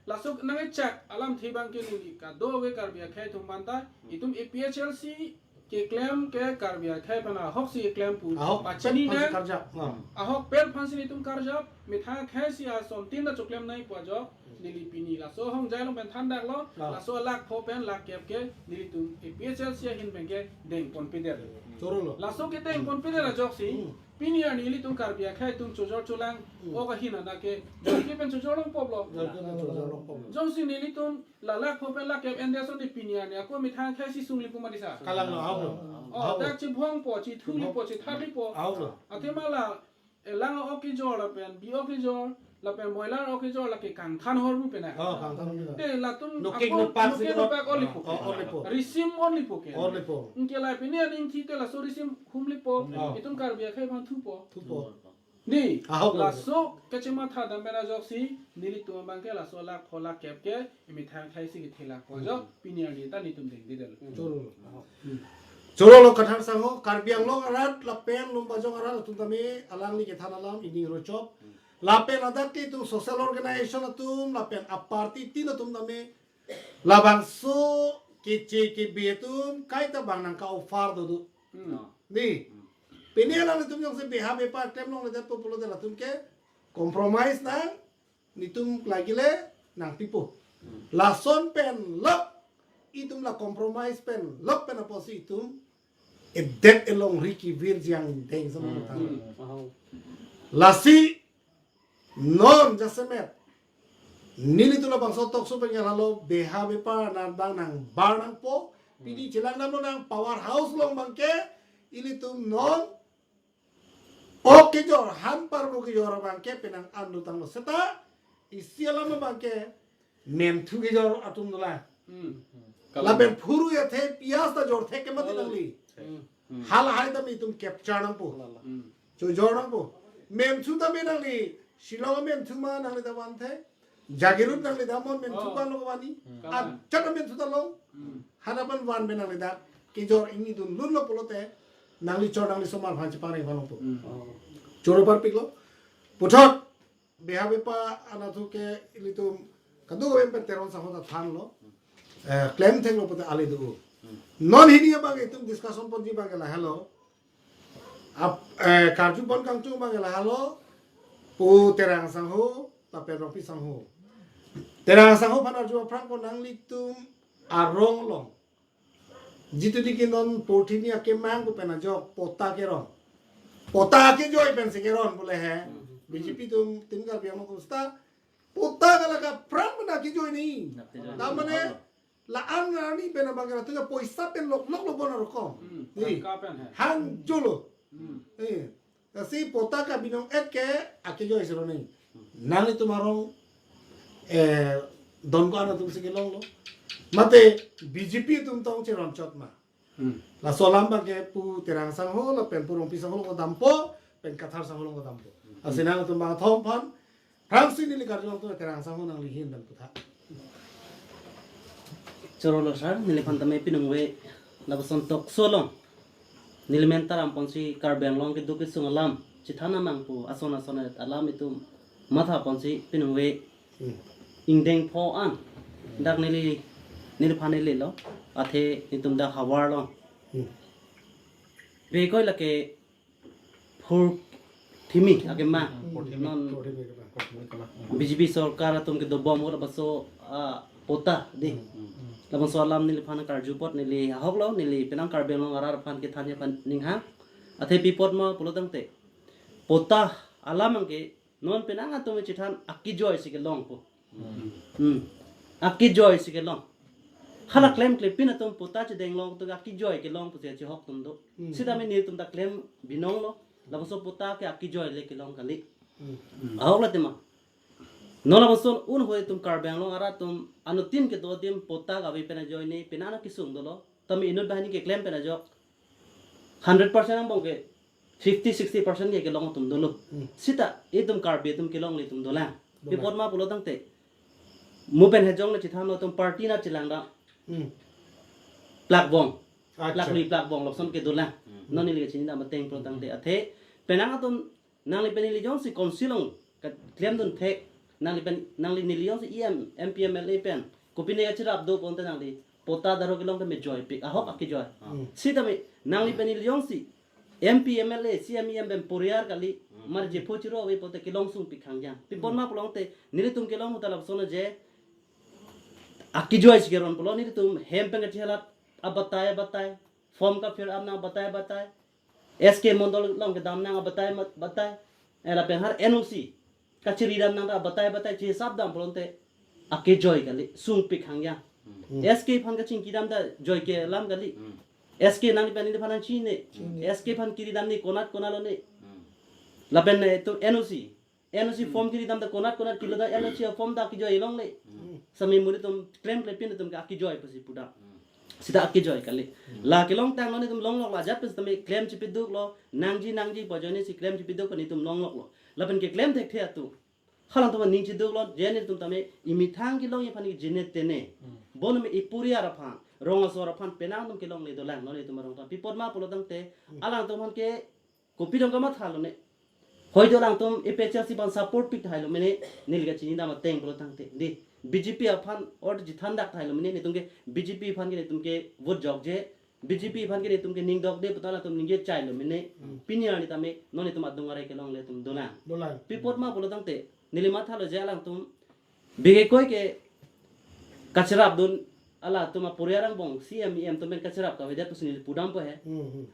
Laso nangchak alamthe abangke neli kadokave Karbi akhei atum aphanta, itum A P H L C keklem ke Karbi akhei aphan ahoksi keklem pu. Ahok, pachini pasi nang, karjap. Ah. Ahokpet aphansi nelitum karjap, methang akhei isi asontin ta choklem nangji pu ajok, neli pini laso ahongjai along pen thandaklo, ah, laso alakh pho pen lakh kep ke nelitum A P H L C ahin pen kedeng ponpedet. Chorolo. Laso kedeng ponpedet ajoksi, hmm, pini arni ilitum Karbi akhei atum chojor cholang, hmm, ok ahin ana ke, Jarkhe pen chojor longpo lo. Jarkhe pen chojor longpo lo. Jongsi nelitum la lakh pho pen lakh kep endet asonte pini arni ako methang akhei isi sungli pu mati sa. Kalang lo, ahok lo. Oh, ahok lo. Dak chibhongpo, chithurlipo, chitharlipo. Ahok lo. Athema la, eh, lang ok kejor lapen, bi ok kejor, lapen boiler ok kejor lake kangthan hor pu pen na. Oh, kangthan hor pu pen na. Te latum noke ako nopak si noke nopak only po. Oh, only po. Risim only po ke. Only po. Anke la pini aning thi te laso risim humlipo. Oh. Itum Karbi akhei aphan thupo. Thupo. Di, ahok lo. Laso kachematha dam pen ajoksi, nelitum abangke laso lakh pho lakh kep ke, emethang akhei isi kethelak pu ajok, hmm, pini arni ta nelitum dengdedetlo. Chorolo. Hmm. Chorolo Kathar sangho, Karbi Anglong arat, lapen Lumbajong arat atum tame, alangli kethan alam, ining rochop. Lapen ladak ke itum social organization atum, lapen aparty tin atum tame, labangso keche kebe atum, kaita bang nangka-offer dodo. Hmm. Di. Hmm. Pini alanglitum jongsi beha bepa klem longledetpo pulote latum ke compromise nang, nelitum lagi le nangpipo. Hmm. Lason pen lok, itum la compromise pen lok pen apotsi itum edet elongri kevirji angdeng sama. Hmm. Tang. Hmm. Ahok. Lasi non jasemet nelitum labangso talk show pen nang halo beha bepa nang bang nangbar nangpo. Pini chelang damlo nang power house along abangke ilitum non ok kejor, han parbo kejor abangke penang an dotanglo seta isi alam abangke menthu kejor atum dolang. Hmm. Lapen phurui athe piyas ta jor thek ke mati nangli. Hmm. Hmm. Halahai tame itum capture nangpo. Lala. Hmm. Chojor nangpo. Menthu tame nangli Shillong menthu ma nangli ta van the. Jagiroad nangli ta mon menthu, oh, van lo kavani. Hmm. Ajat menthu ta long. Hmm. Hadapan van pen nangli ta kejor ingni dun lunlo pulote nangli chor nangli somar aphan chepangreng van longpo. Hmm. Oh. Choro parpiklo. Puthot beha bepa anatthu ke ilitum kadokave pen Teron sangho ta thanlo. Eh, klem thenglo pulote ale do. Non hini abang itum discussion ponji abang ke lahelo. Ap, eh, karju pon kangtung abang ke lahelo. Pu Terang sangho, lapen Rongpi sangho. Terang sangho aphan arju aphrang ko nanglitum arong along. Jitu di kinon porthini akemang pu pen ajok, pota kerong. Pota akejoi pensi kerong pule he. Hmm. B J P atum, Team Karbi Anglong atum seta pota kalaka pran pen akejoi ni. Akejoi. Ta mane, la-an arni pen abang kena tuja poisa pen lok lok lo bon arokom. Hmm. Ni. Tangka pen he. Hang jolo. Hmm. Eh. Lasi pota kabinong et ke akejoi siro ni. Nanglitum arong, eh, don ko-an atumsi kelonglo. Mate B J P atum tong cheron chot ma. Hmm. Laso alam abangke pu Terang sangho, lapen pu Rongpi sangho along dampo, pen Kathar sangho along dampo. Lasi nangtum bang thom aphan, aphrangsi neli karjulong tu Terang sangho nangli ahin pen putha. Chorolo sir, neliphan tame piningve lapuson talk show along neli mentor amponsi Karbi Anglong keduk kesung alam chethana mang pu ason ason alam itum matha ponsi piningve. Hmm. Ingdeng pho an dak neli, neliphan neli lo, athe netum dak havar lo. Hmm. Bekoi lake phurthimi akemang. Hmm. Phurthimi. Non phurthimi akemang. Phurthimi akemang. B J P sorkar atum kedobom lapuson, ah, pota di. Hmm. Lapuson alam neliphan karju apot neli ahok lo, neli penang Karbi Anglong arat aphan kethanji aphan ninghang. Athe pi apot ma pulo tangte pota alam abangke non penang atum chethan akejoi si kelong pu. Hmm. Hmm. Akejoi si kelong. Hala klemkle pin atum pota chedeng long tu akejoi kelong pusi chehok atum do. Hmm. Sitame netum ta klem binong lo. Lapuson pota ke akejoi le kelong kali. Hmm. Ahok lo tema. Non lapuson un hoi atum Karbi Anglong arat atum anuttin kedo adim pota kave pen ajoine penang kesung dolo. Tame inut banghini keklem pen ajok hundred percent angbong ke fifty, sixty percent ke kelong atum dolo. Hmm. Sita itum Karbi atum kelongle atum dolang. Dolang. Pi apot ma pulo tangte, mo pen hejong le chethang lo atum party nat chelang dam. Hmm. Plak bong. Acha. Plak lui plak bong lapuson ke dolang. Hmm. Non neli kachini dam ateng pulo tangte, athe penang atum nangli pen neli jongsi council along ka-, klemdun thek, Nangli pen, nangli neli jongsi E M, M P, M L A pen kopine kacherap do pulote nangli patta adhar kelong tame joipik, ahok akejoi. Hmm. Sitame nangli pen neli jongsi M P, M L A, C M, E M pen poriar kali, mar jepho chiro ave pulote kelong sungpik hangjang. Pi apot ma pulote nelitum kelong ahut ta lapuson je akejoi si keron pulo, nelitum hem pen kachehelat abatai abatai, form ka-fill up nang abatai abatai, S K Mondol along kedam nang abatai mat-, batai, eh, lapen har N O C kachiri dam nang ta abatai abatai chisap dam pulote akejoi kali, sungpik hangjang. Hmm. S K aphan kachingki dam ta joike alam kali. Hmm. S K nangli pen neliphan nangchini. Chini. S K aphan kiri dam ni konat konat lo ni. Hmm. Lapen, eh, itum N O C, N O C form kiri dam ta konat konat kilo ta N O C form ta akejoi longle. Hmm. Sitame monit atum klemkle pin atum ke akejoi pusi pudam. Hmm. Sita akejoi kali. Hmm. La kelong tanglo, nelitum longlok lo, ajat pen sitame klem chipiduk lo, nangji nangji pu ajoine si klem chipiduk pen nelitum longlok lo. Lapen keklem thekthe atum, halangtum aning chiduk lo, je nelitum tame emethang kelongji aphan ke jene tene. Hmm. Bonum eporiar aphan, rong asor aphan penang atum kelongle dolang, non nelitum arong ta. Pi apot ma pulo tangte, hmm, alangtum aphan ke kopi dong kamatha lo ne. Hoito alangtum A P H L C aphan support pik thailo mene, neli kachini dam ateng pulo tangte. Di, B J P aphan or jithan dak thailo mene, nelitum ke B J P aphan ke nelitum ke vote jokje, B J P aphan ke nelitum ke ning dokde puta alangtum ningje chailo mene, hmm, pini arni tame, non nelitum adung arai kelongle atum dolang. Dolang. Pi apot ma pulo tangte, neli mathalo je alangtum bikekoi ke kacherap dun, alatum aporiar angbong C M E M atum pen kacherap kavedet pusi neli pudampo he. Hmm, hmm.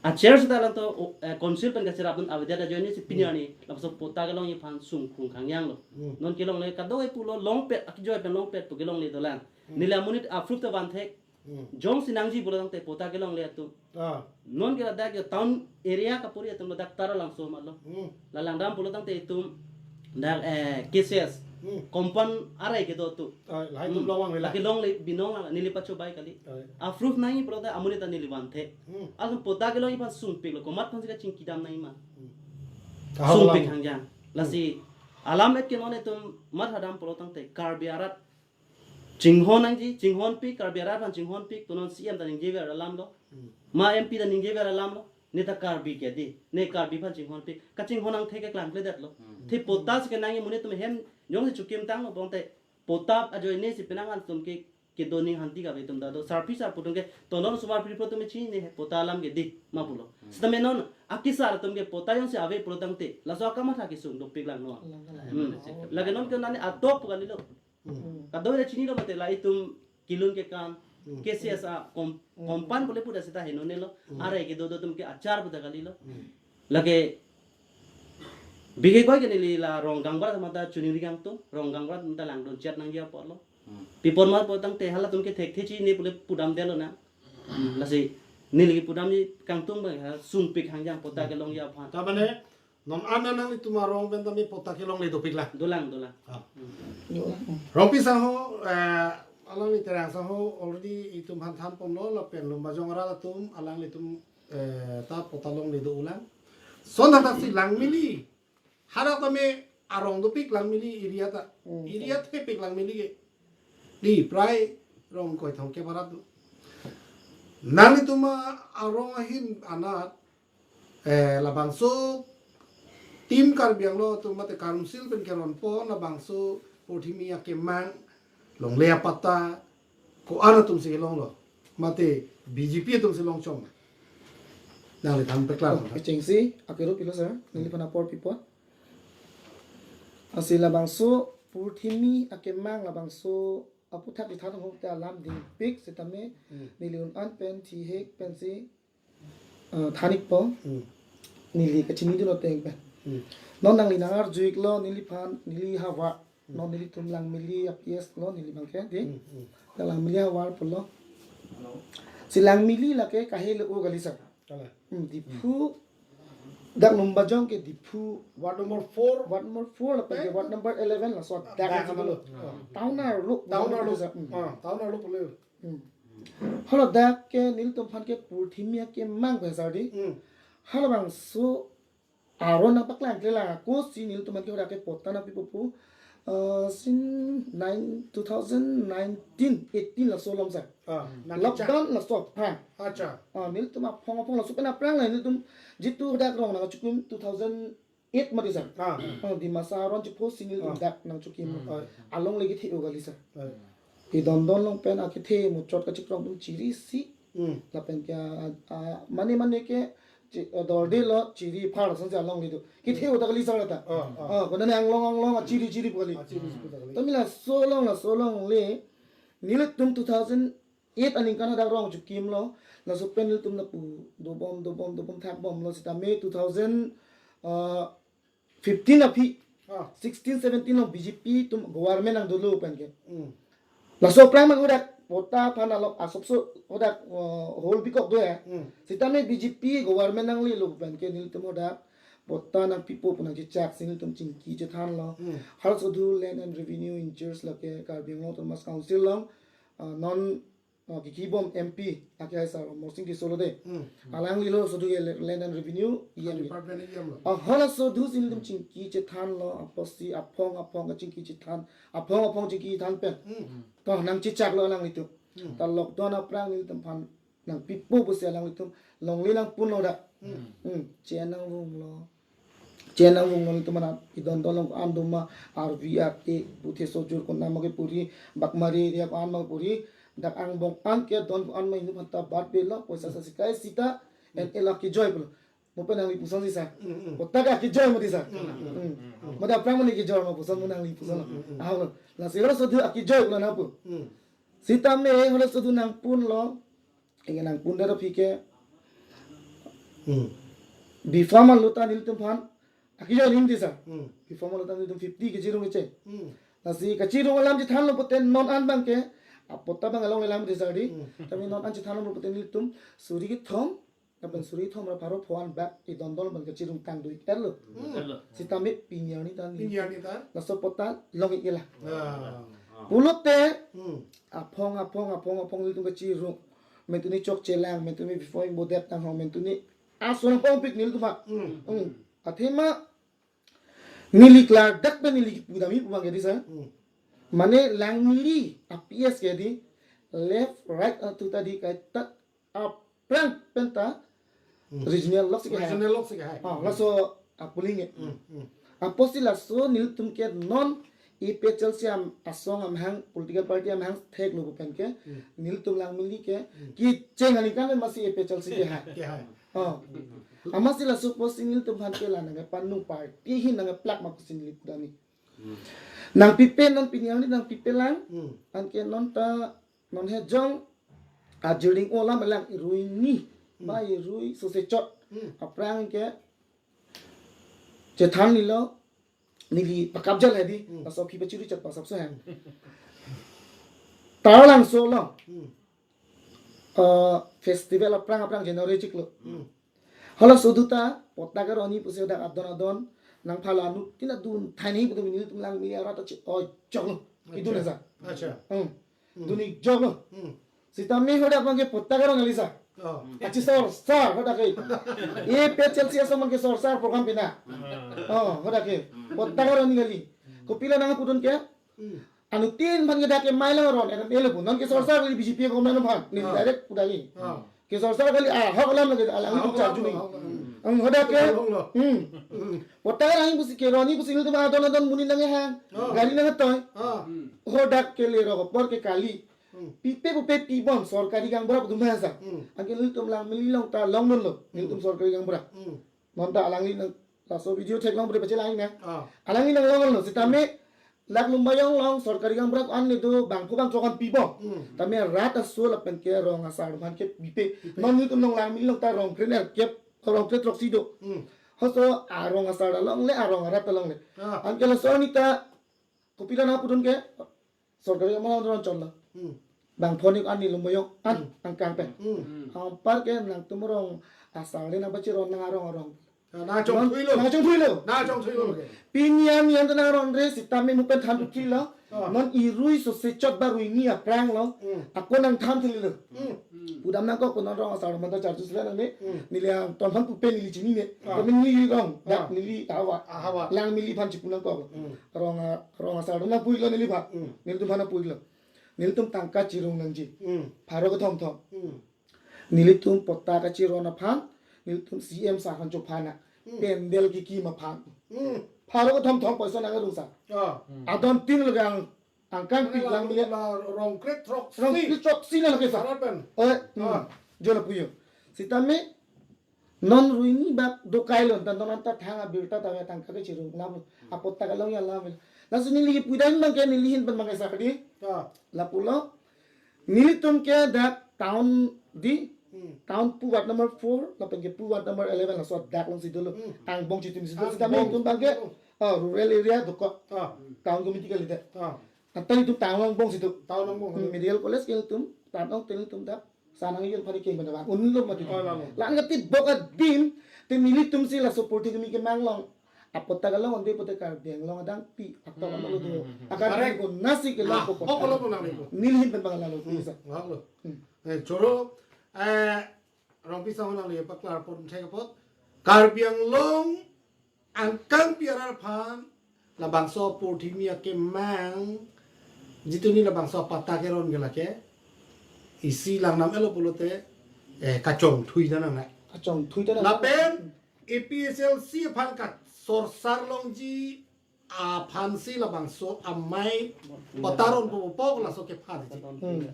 A-chair seta alangtum, o, eh, council pen kacherap dun avedet ajoine si pini arni, hmm, lapuson patta kelongji aphan sungkung hangjang lo. Hmm. Non kelongle kadokave pulo longpet, akejoi pen longpet pu kelongle dolang. Hmm. Neli amonit a-proof ta vanthek. Hmm. Jongsi nangji pulo tangte patta kelongle atum. Ah. Non ke ladak yo town area kapuri atum ladak Taralangso malo. Hmm. La langdam pulo tangte itum dak, eh, K C S. Hmm. Compound arai kedo atum. Ah, lahai atum, hmm, longvang vela. Lake longle binong lang neli pachobai kali. Ah. A-proof nangji pulo ta amonit ta neli vanthe. Hmm. Alangtum patta kelongji aphan sungpik lo, komat aphan si kachingki dam nangji ma. Hmm. Ahok sungpik alam. Hangjang. Lasi, hmm, alam et ke non itum mathadam pulo tangte Karbi arat chinghon nangji, chinghonpik, Karbi arat aphan chinghonpik, punon C M ta ningjever alam lo. Hmm. Ma M P ta ningjever alam lo. Ne ta Karbi ke di, ne Karbi aphan chinghonpik. Kachinghon angthek ke klangkledetlo. Hmm. Thi patta si kenangji monit atum hem jongsi chokim tanglo pulote patta ajoine si penang atum ke, kedo ning hanti kave atum ta do. Sarpi sarpo atum ke, tonon osomar pri pro atum chini ne patta alam ke di ma pulo. Hmm. Sitame non akesar atum ke patta jongsi ave pulo tangte, laso akamatha kesung dopik lang no. Lang, lang. Hmm. Lake non ke nani adok pu kalilo. Hmm. Kadokave chinilo mate la itum kilun kekan, hmm, K C S a kom-, hmm, compound pule puta seta henone lo, hmm, arai kedo do atum ke a-chair puta kalilo. Hmm. Lake bikekoi ke neli la Rong Gangbarat amat ta choningri kangtung, Rong Gangbarat amat ta langdun chet nangji apotlo. Hmm. Pi apot ma pulo tangte halatum ke thekthe chini pule pudamdetlo na. Hmm. Lasi neli kepudamji kangtung abang ha sungpik hangjang patta, hmm, kelongji aphan. Ta mane, non an nanglitum arong pen tame patta kelongle dopik lang. Dolang, dolang. Ah. Hmm. Dolang. Rongpi sangho, eh, alangli Terang sangho already itum aphan thanponlo lapen Lumbajong arat atum alanglitum, eh, ta patta longle do-o lang. Lason thakthak si Langmili. Hadak tame arong dopik Langmili area ta. Hmm. Area thepik Langmili ke. Di prai rong koi thong ke barat do. Nanglitum arong ahin anat eh, labangso Team Karbi Anglong atum mate council pen keronpo labangso Purthimi akemang longle apatta ko-an atum si longlo mate B J P atum si longchom. Nangli than peklar. Oh, kechengsi, akerup ilo sir, neliphan apor pi apot. Lasi labangso Purthimi akemang labangso aputhak ithan hok ta alam dingpik sitame, hmm, neli un-an pen thihek pensi, eh, than-ikpo. Hmm. Neli kachinidun ateng pen. Hmm. Non nangli nang-arju-iklo neliphan, neli havar. Hmm. Non nelitum Langmili a-P S lo neli abang ke, di. Hmm, hmm. Langmili havar pulo. Si Langmili lake kahelo kali sir. Kalang. Hmm, Diphu. Dak Lumbajong ke Diphu. Ward number four. Ward number four lapen ke, eh, ward number eleven laso dak, dak laso dolo. Town arlo. Town arlo. Hmm. Ah, town arlo pulo. Hmm. Haladak ke nelitum aphan ke Purthimi akemang pen sar di. Hmm. Halabangso aron nangpaklangkle lang ako si nelitum aphan ke hadak ke patta nangpipo pu, eh, since nine, two thousand nineteen, eighteen laso alom sir. Ah, nang lockdown laso aphrang. Acha. Ah, nelitum aphong aphong laso pen aphrang la nelitum jitu hadak rong nangchikum two thousand eight mati sir. Ah. Oh, Dimasa aron chepho si nelitum Ah. dak nangchokim. Hmm. Ah. Alongle kethe-o kali sir. Ah. Idondon along pen akethe muchot kachikrong atum chiri si. Hmm. Lapen ke, ah, ah, mane mane ke chi-, ah, dorde lo chiri phar sangse alongle do. Kethe-o ta kali sir ta. Ah, ah. Ah, konane anglong anglong, ah, chiri chiri pu kali. Ah, chiri chiri pu ta kali. Tame laso along, laso alongle nelitum two thousand eight aningkan hadak rong chokimlo, laso pen nelitum lapu dobom, dobom, dobom thakbomlo sitame two thousand, uh, fifteen aphi, Ah. sixteen seventeen along B J P atum government nangdolo pen ke. Hmm. Laso aphrang mang hadak patta aphan along asopso hadak, uh, hall bikok do ya. Hmm. Sitame B J P government nanglelo pen ke nelitum hadak patta nangpipo pu nangchechak si nelitum chingki chethanlo. Hmm. Halaso asodu Land and Revenue in charge lake Karbi Anglong Autonomous Council along, uh, non, uh, kikibom M P akehai sir Amarsing Tisso lo de. Hmm. Alanglilo asodu ke le-, Land and Revenue E M. Department E M lo. Ah, halaso asodu si nelitum chingki chethanlo, apotsi aphong aphong kachingki chethan, aphong aphong chingki than pen. Hmm. To nangchechaklo alanglitum. Hmm. Ta lockdown aphrang nelitum aphan nangpipo pusi alanglitum longle nangpunlo dak. Hmm. Hmm. Chen nangvunglo. Chen nangvunglo nelitum anat idondon along ko-an doma R V R A, Bhute Sojur konama kepuri, Bakmari area ko-an ma kepuri, dak angbong an ke don ko-an ma inut aphanta bat belo, poisa sasi kai sita, Hmm. N L akejoi pulo. Mo pen nangli puson si sir. Hmm, hmm. Patta ke akejoi mati sir. Hmm, hmm. Hmm. Hmm. Mada aphrang mane kejor ma puson mo nangli puson. Hmm, hmm, hmm. Ah, lo. Lasi halaso asodu akejoi pulo nangpu. Hmm. Sitame halaso asodu nangpunlo. Ingin nangpun dara aphi ke. Hmm. Before ma lo ta nelitum aphan akejoi aning mati sir. Hmm. Before ma lo ta nelitum fifty kechirung kecheng. Hmm. Lasi kachirung alam chethanlo pute non an abang ke. Apatta abang alongle lam mati sir di. Hmm. Tame non an chethanlo pute nelitum suri kethom. Lapen suri kethom ra pharo pho an bak idondon abang kachirung tang do-ik-etlo. Hmm. Sitame pini arni ta ni. Pini arni ta. Laso patta long-ik-etlo. Ah. Pulote, Hmm. aphong, aphong, aphong, aphong nelitum kachirung. Mentuni chokchelang, mentuni before imbodet tanghong, mentuni ason pongpik nelitum ha. Hmm. Hmm. Athema neli klardak pen neli kipu damji pu abang ke di sir. Hmm. Mane Langmili a P S ke di left right atu ta di kaita aphrang pen ta Hmm. regional lok si kehai. Regional lok si kehai. Ah, laso apuling ke. Hmm, hmm. Apotsi laso nelitum ke non A P H L C am-, asong amahang political party amahang theklo pu pen ke. Hmm. Nelitum Langmili ke. Hmm. Kecheng aningkan pen masi A P H L C kehai. Kehai. Oh. Hmm. Amatsi laso apotsi nelitum aphan ke la nangkepanung party ahin nangkeplak ma pusi neli pu dam ni. Hmm. Nangpipe non pini arni nangpipe lang. Hmm. Anke non ta non hejong ajerding olam lang irui ni. Hmm. Ba irui sose chot. Hmm. Aphrang ke chethan nilo neli pakap jal hedi. Hmm. Laso aphi pachiri chat pasap so hem. Taralangso along. Hmm. Eh, festival aphrang aphrang January chiklo. Hmm. Halaso asodu ta patta ke roni pusi dak adon adon nangphala nu tina dun thaini putum nelitum Langmili arat ta chi-, oi choklo. Idun Acha. Asa. Hmm. Hmm. Dun-ik choklo. Hmm. Sitame hadak abang ke patta ke rong kali sir. Oh. Achi sorsar hadak ke. A P H L C asong abang ke sorsar program pina. Hmm. Oh, hadak ke. Patta ke roni kali. Kopilo nangpudun ke? Hmm. Anuttin aphan ke dak ke mailang aron, N M L A pu. Non ke sorsar kali B J P government aphan. Neli Ah. direct pu dam ni. Ah. Ke sorsar kali ahok alam lagi, alang Ahok itu charju alam ni. lo, ahok alam. Ang hadak ke. Ahok lo. Hmm. Hmm. Patta ke roni pusi ke roni pusi nelitum adon adon monit nangkehang. Ah. Gari nangketoi. Ah. Hadak ke lerok apor ke kali. Hmm. Pipe pupe pibom sorkari gaonbura pu atum hasa. Hmm. Anke nelitum Langmili along ta longdunlo. Hmm. Nelitum sorkari gaonbura. Hmm. Non ta alangli nang laso video theklong pu de pachelang na. Ah. Alangli nanglonglo sitame dak Lumbajong along sorkari gaonbura ko-an le do bangpho bangthrok an pibom. Hmm. Tame rat aso lapen ke rong asar atum aphan ke pipe. Pipe. Non nelitum along Langmili along ta rong kre-nerkep, rong kre-throksi do. Hmm. Halaso arong asar ta longle, arong arat ta longle. Ah. Anke laso arni ta kopilo nangpudun ke sorkari amang ron chonlo. Hmm. Bangpho ni ko-an ni Lumbajong an Hmm. angkang pen. Hmm. Hmm. Anpar ke nangtum rong asar le nangpachiron nang arong arong. Na, nangchongthuilo. Nangchongthuilo. Nangchongthuilo ke. Pini an nian ta nangronre sitame mo pen than thulo. Ah. Non irui sose chot ba rui ni aphrang lo. Hmm. Ako nangthan thulo. Hmm. Pudam nangkok non rong asar atum aphan ta charju sila nangne. Hmm. Neli angton aphan pupe neli chinine. Ah. Kami neli rong. Dak Ah. neli hawa. Ah, hawa. Langmili aphan chipu nangkok. Hmm. Rong a-, rong asar atum aphan puilo neli aphan. Hmm. Nelitum aphan puilo. Nelitum tangka chirung nangji. Hmm. Pharo kethom thom. Hmm. Nelitum patta kachiron aphan, nelitum C M sir aphan chophan na. Hmm. Pandal kekim aphan. Hmm. Pharo kethom thom poisa nang rungsa. Ah. Adon tin lake ang, angkang pi lang mile. La rong kret throk Rong si. Kret throk si na lake sa. Arat pen. Oi, hmm. Ah. Jo lapu jo. Sitame non ruini bak dokai lon tan non anta thang abirta ta tangka ke chirung lam. Apot ta kalong ya lam. Laso neli pudam bangke neli hin pen bangke sa kadi. Ah. Lapulo. Nelitum ke dak town di, Hmm. Town pu ward number four, lapen ke pu ward number eleven laso dak alongsi dolo. Hmm. Angbong chitim si dolo. Sitame Angbong. Itum bangke, Hmm. Oh, rural area dokok. Ah. Town committee kalidet. Ah. Anta itum town angbong si do. Town angbong. Hmm, medical college ke itum, town ong tel itum dak. Sanang ikan pari ke mana bang. Unlo mati. Ah, lalu. Lang kati bok adim, te nelitum si laso purti kami kemang long. Apot ta kalong onde pote Karbi Anglong adang pi, atok Hmm, alo do. Hmm, hmm, hmm. Akar Correct. Ko nasi ke Ah, loko oh, pota. Kalau pun nang itu. Neli hin pen bang lalo Hmm, bisa. Lalu. Hmm. Eh, choro, eh, Rongpi sahun nang liya paklar pon thek apot. Karbi Anglong angkang pi arat aphan labangso purthimi akemang jitu ni labangso patta keron ke lake isi langnam elo pulote, eh, kachongthui ta nangne. Kachongthui ta nangne. Lapen A P H L C aphan kasorsar longji aphansi labangso amei patta ronpo po laso kepha di. Hmm.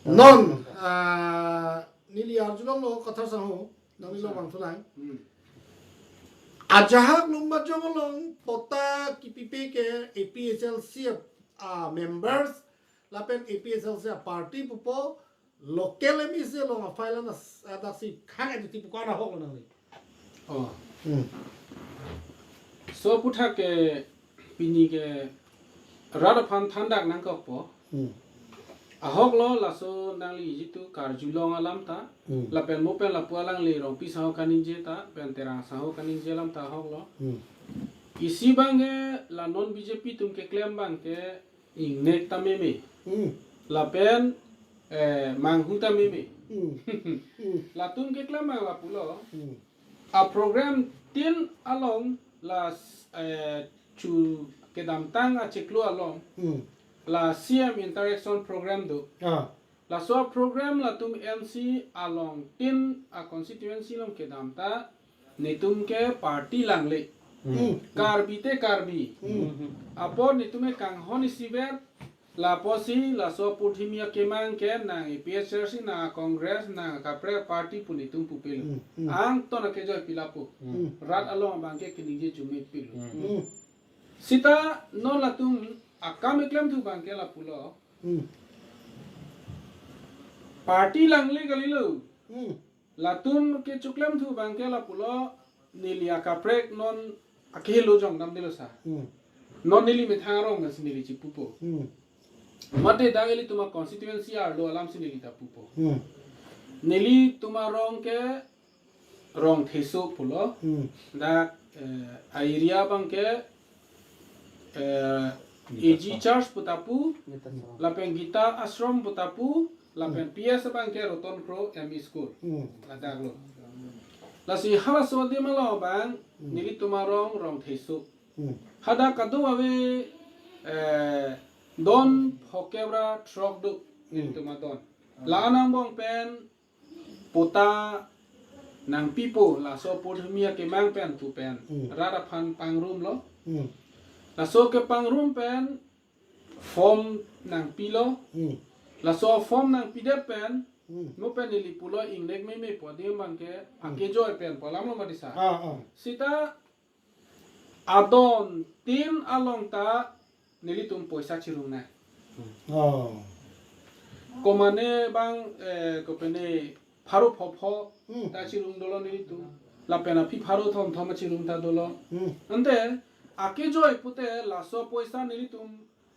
Non, ah, neli arjulonglo Kathar sangho, nangli lo bang thulang. Hmm. Ajahak Lumbajong along patta kipipe ke A P H L C a, ah, members, lapen A P H L C a party pupo, local M A C along a file na s-, adaksi khang edi ti pukan ahok lo nangli. Oh. Hmm. So aputhak ke pini ke rat aphan thandak nangkokpo. Hmm. Ahok lo laso nangli jitu karjulong alam ta. Hmm. Lapen mo pen lapu alangli Rongpi sangho kaningje ta, pen Terang sangho kaningje alam ta ahok lo. Hmm. Isi bangke la non B J P atum keklem bangke ingnek ta meme. Hmm. Lapen, eh, manghu ta meme. Hmm. Hmm. Latum keklem bang lapulo. Hmm. A program tin along la, eh, chu kedamtang achiklo along Hmm. la C M interaction program do. Ah. Laso program latum M C along tin a constituency along kedam ta netum ke party langle. Hmm. Karbi te Karbi. Hmm. Apot netum ke kanghon isivet lapusi laso purthimi akemang ke nang A P H L C, nang Congress, nang kaprek party pu netum pupelo. Hmm, hmm. Angton akejoi pi lapu. Hmm. Rat along bangke keningje chume pilo. Hmm. Sita non latum akam keklemthu bangke lapulo. Hmm. Party langle kalilo. Hmm. Latum kechoklemthu bangke lapulo neli akaprek non akehelo jong damdelo sa. Hmm. Non neli methang arong nasi neli chipupo. Hmm. Mate dak ilitum a constituency arlo alamsi neli ta pupo. Hmm. Nelitum arong ke Rongtheso pulo. Hmm. Dak, eh, a area bangke, eh, Gita A G Ashram. Church pu ta pu, Gita Ashram. Lapen Gita Ashram pu ta pu, lapen Hmm. P S bangke Roton Kro M E School. Hmm. Ladak lo. Lasi halaso adim along bang, Hmm. nelitum arong Rongtheso. Hmm. Hadak kadokave, eh, don phokep ra throk do Hmm. nelitum adon. La-an angbong pen patta nangpipo laso purthimi akemang pen pu pen Hmm. rat aphan pangrumlo. Hmm. Laso kepangrum pen form nangpilo. Hmm. Laso form nangpidet pen Hmm. mo pen neli pulo ingnek meme pu adim bangke Hmm. akejoi pen pu alam lo mati sa. Ah, ah. Sita adon tin along ta nelitum poisa chirung nai. Oh. Komane bang, eh, kopene pharo phopho Hmm. ta chirung dolo nelitum. Lapen aphi pharo thomthom chirung ta dolo. Hmm. Ante akejoi pute laso poisa nelitum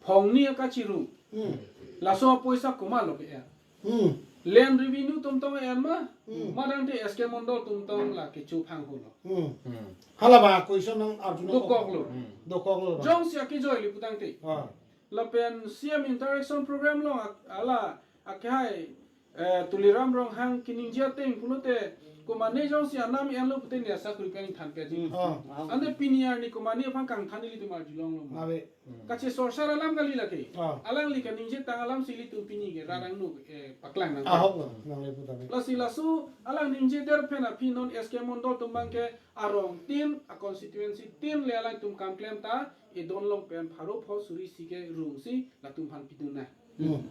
phongni akachirung. Hmm. Laso poisa komatlo ke-en. Hmm. Land revenue atum tong en ma, Hmm. madang te S K Mondol atum tong la kecho phang holo. Hmm. Hmm. Hala ba question nang arjulong Dokok lo. Hmm. Dokok lo ba. Jongsi akejoi le putangte. Ah. Lapen C M interaction program lo ak-, ala akhai Eh, Tuliram Ronghang keningje ateng pulote, komane jongsi anam enlo pute ne asakuri pen than peji. Hmm. Oh. Ante pini arni komane aphan kangthan ilitum arjulonglo ma. Ave. Kachesorsar alam kali lake. Oh. Alangli kaningje tang alamsi ilitum pini ke rarang nu, eh, paklang nang. Ahok lo, nangli pu tame. Lasi laso alang ningje der pen aphi non S K Mondol atum abangke arong tin, a constituency tin le alangtum kam klem ta, edon along pen pharo pho suri isi ke rungsi latum aphan pidun nang. Hmm.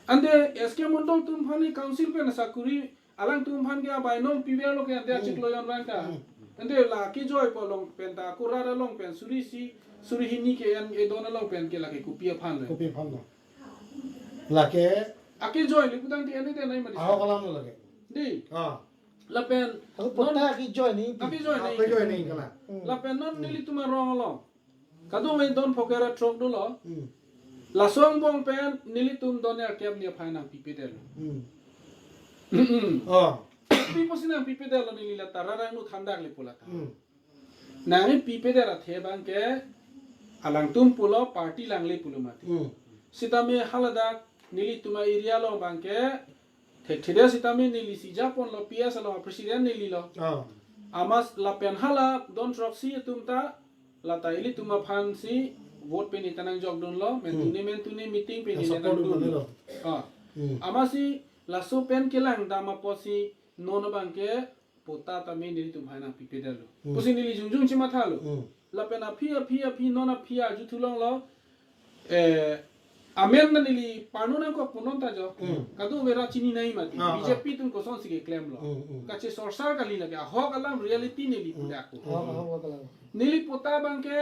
Ante S K Mondol atum aphan ni council pen asakuri, alangtum aphan ke abai non piver lo ke ante Hmm. achiklo yon vang ta. Hmm. Ante la kejoi pu along pen ta, kurar along pen suri isi, suri hini ke en edon along pen ke lake kopi aphan lo. Kopi aphan lo. Lake Akejoi le putang ti ante nai mati. Ahok alam lo lake. Di. Ah. Lapen Ako non pota akejoi ni. Akejoi ni. Akejoi ni kala. Hmm. Lapen non Hmm. nelitum arong along. Kadung ave don phokera throk dolo. Hmm. Laso angbong pen nelitum don er kem ni aphan nangpipedetlo. Hmm. Hmm. Oh. Pi pusi nangpipedetlo neli la ta rarang nu thandak le pu la ta. Hmm. Nangpipeder athe abangke alangtum pulo party langle pulo mati. Hmm. Sitame haladak nelitum a-area along abangke thekthede sitame neli si japonlo P S along president neli lo. Oh. Amat lapen hala don throksi atum ta lata ilitum aphansi vote pen ne ta nangjokdunlo, mentune Hmm. mentune meeting pen ne ta Support nangdunlo. dunlo. Ah. Hmm. Amatsi laso pen kelang dam apotsi non abangke pota tame nelitum aphan nangpipedetlo. Hmm. Pusi neli jongjong chemathalo. Hmm. Lapen aphi aphi aphi non aphi arju thulonglo. Eh, amen na neli parno nangkok pu non ta jo. Hmm. Kadung ave ra chini nai mati. Ah, ah. B J P atum kosonsi keklemlo. Hmm, hmm. Kachesorsar kali lake ahok alam reality neli Hmm. pudak ko. Ah, ah, ahok alam. Neli pota abangke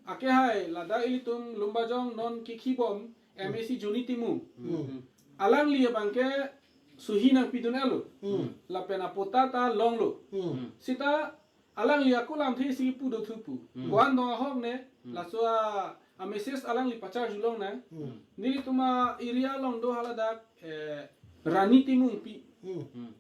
akehai ladak ilitum Lumbajong non kekhibom M A C Johnny Timung. Hmm. Alangli abangke suhi nangpidun-etlo. Hmm. Lapen apota ta longlo. Hmm. Sita alangli ako lamthe isi pudo thupo. Hmm. Ko-an dong ahok ne, Hmm. laso a, a message alangli pacharjulong nang. Hmm. Nelitum a-area along do haladak, eh, Rani Timungpi. Hmm. Hmm.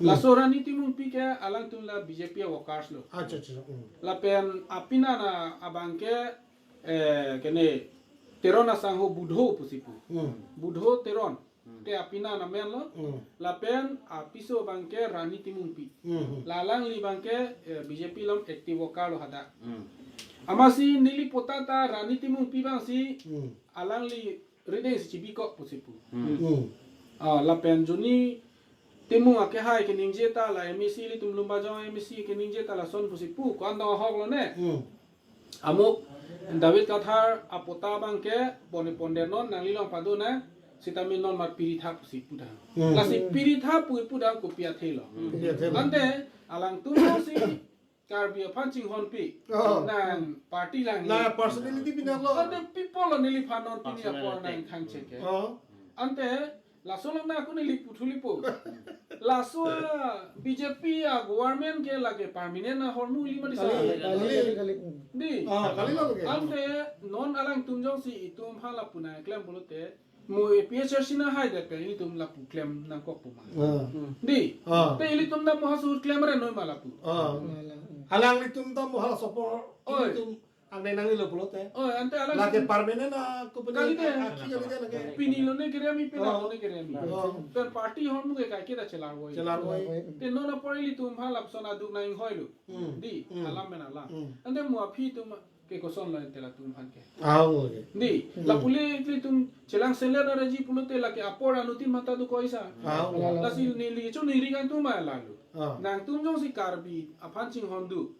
Laso Rani Timungpi ke alangtum la B J P a-workers lo. Acha, acha, hmm. Lapen apinan abangke, eh, kene Teron asangho Budho pusi pu. Hmm. Budho Teron. Hmm. Te apinan amen lo. Hmm. Lapen apiso abangke Rani Timungpi. Hmm. La alangli abangke, eh, B J P along active worker lo hadak. Hmm. Amatsi neli pota ta Rani Timungpi abangsi Hmm. alangli rideng si chibikok pusi pu. Hmm. Hmm. Ah, lapen Johnny Timung akehai keningje ta la M A C ilitum Lumbajong M A C keningje ta lason pusi pu. Ko-an dong ahok lo ne. Hmm. Amuk David Kathar apota abangke pone ponde non nangli along pado nang sitame non mat piritha pusi pudang. Hmm. Lasi piritha pu pudang kopi athe lo. Hmm. Kopi athe lo. Ante alangtum si Karbi aphan chinghonpi. Oh. Nang party lang. Na personality pinang lo. Ante people lo neliphan non pini apor Personality. nang khang cheke. Oh. Ante laso lo na ako neli puthulipo. Laso a B J P a-government ke lake permanent ahormu ili mati sa. Kali, kali, kali, kali. Di. Ah, kali lo ke. Ante non alangtum jongsi itum aphan lapu nangklem pulote mo A P H L C nanghaide pen ilitum lapu klem nangkok pu ma. Ah. Di. Ah. Te ilitum ta mo halaso ahut klem re noi ma lapu. Ah. Alanglitum ta mo halaso apor Oi. ilitum angnai nangnelo pulote. Oh, ante alang Lake permanent a company Kali de. a, a, ki kali de lake. Pini lo ne kere ami, pini Oh. lo ne kere ami. Oh. Pen party ahormu ke kaike ta chelar voi. Chelar voi. Te non apor ilitum aphan lapuson aduk nang inghoi lo. Hmm. Di, Hmm. alam men alam. Hmm. Ante mo aphi atum ke koson lo ante latum aphan ke. Ah, okay. Di, Hmm. lapu le ilitum chelang seller araji pulote lake apor anuttin mata do koisa. Ah, okay. Lasi neli cho neli kan tu ma lalo. Ah. Nangtum jongsi Karbi aphan chinghon do.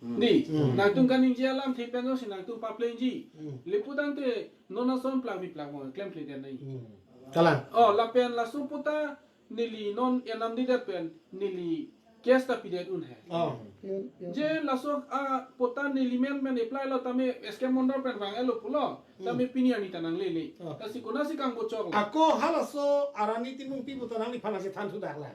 Hmm. Di, Hmm. nangtum kaningje alamthe pen jongsi nangtum paplengji. Hmm. Lapu tangte non ason plak mi plak mo klemkle den nai. Hmm. Kalang. Oh, lapen laso pota neli non enam didet pen neli case ta pidet un he. Oh. Yun, yun. Je laso apota neli men men apply lo tame S K Mondol pen vang-etlo pulo. Hmm. Tame pini arni ta nanglele. Oh. Lasi konatsi kangbochok lo. Ako halaso Rani Timungpi puta nangliphan si than thudak la.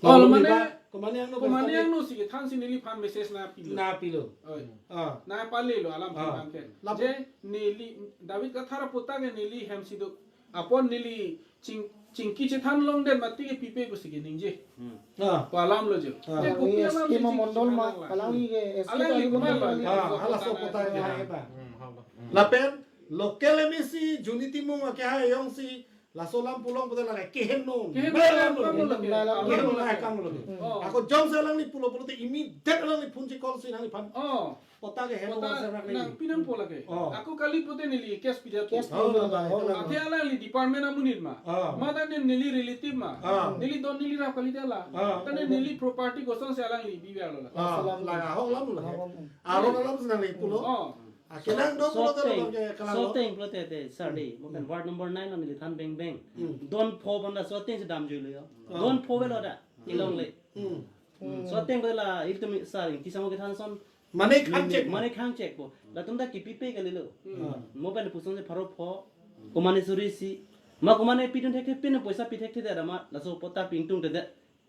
Oh, Lalu mane, liba, komane angno komane basta angno si kethan si neliphan message nangpilo. Nangpilo. Oi. Ah. Nangpalelo alam Ah. abangke. Lap- Je neli David Kathar apota ke neli hem si do. Apot neli ching, chingki chethan longdet mati ke pipe pusi keningje. Hmm. Ah. Ko alam lo jo. Ah. Te kopi Yes, alam si Kimo ching, Mondol chingki ma, chethan lang. Alangli ke, S K Alangli Kimo ma Mondol lang. Ah, halaso apota ke Ah. hai ba. Hmm, halaso. Hmm. Lapen local M A C Johnny Timung akehai jongsi Laso alam pulo pute lake keheno. Keheno, bai alam akam lo lake. Keheno akam lo lake. Hmm. Oh. Ako jongsi alangli pulo pulote immediate alangli phone si call si nangliphan. Oh. Patta keheno patta rak nang nangli. Pinangpo lake. Oh. Ako kali pute neli case pidet. Case oh, pidet. Oh, oh. Athe alangli department amonit ma. Oh. Mate neli relative ma. Oh. Neli don neli rap kali tela. Oh. Mate neli property kosonsi alangli bibiar lo la. Oh. Salam. Lake ahok alam lo lake. Ahok alam. Aron alam si nangli pulo. Oh. Akelang do pulote soteng, labang ke kelang do. Soteng pulote te, sir, di. Hmm. Mo pen ward number nine lo neli than beng beng. Hmm. Don pho bonta soteng si damjui lo yo. Oh. Don pho avelo da. Hmm. Ilongle. Hmm. Hmm. Soteng pulote la itum sir, Ingti Sangho kethan ason. Mane khang chek. Mane khang chekpo. Latum ta kipipe kalilo. Hmm. Mo pen lapuson si pharo pho. Komane suri isi. Ma komane pidun thekthe, pine poisa pi thekthe da ma. Laso patta pingtung te de.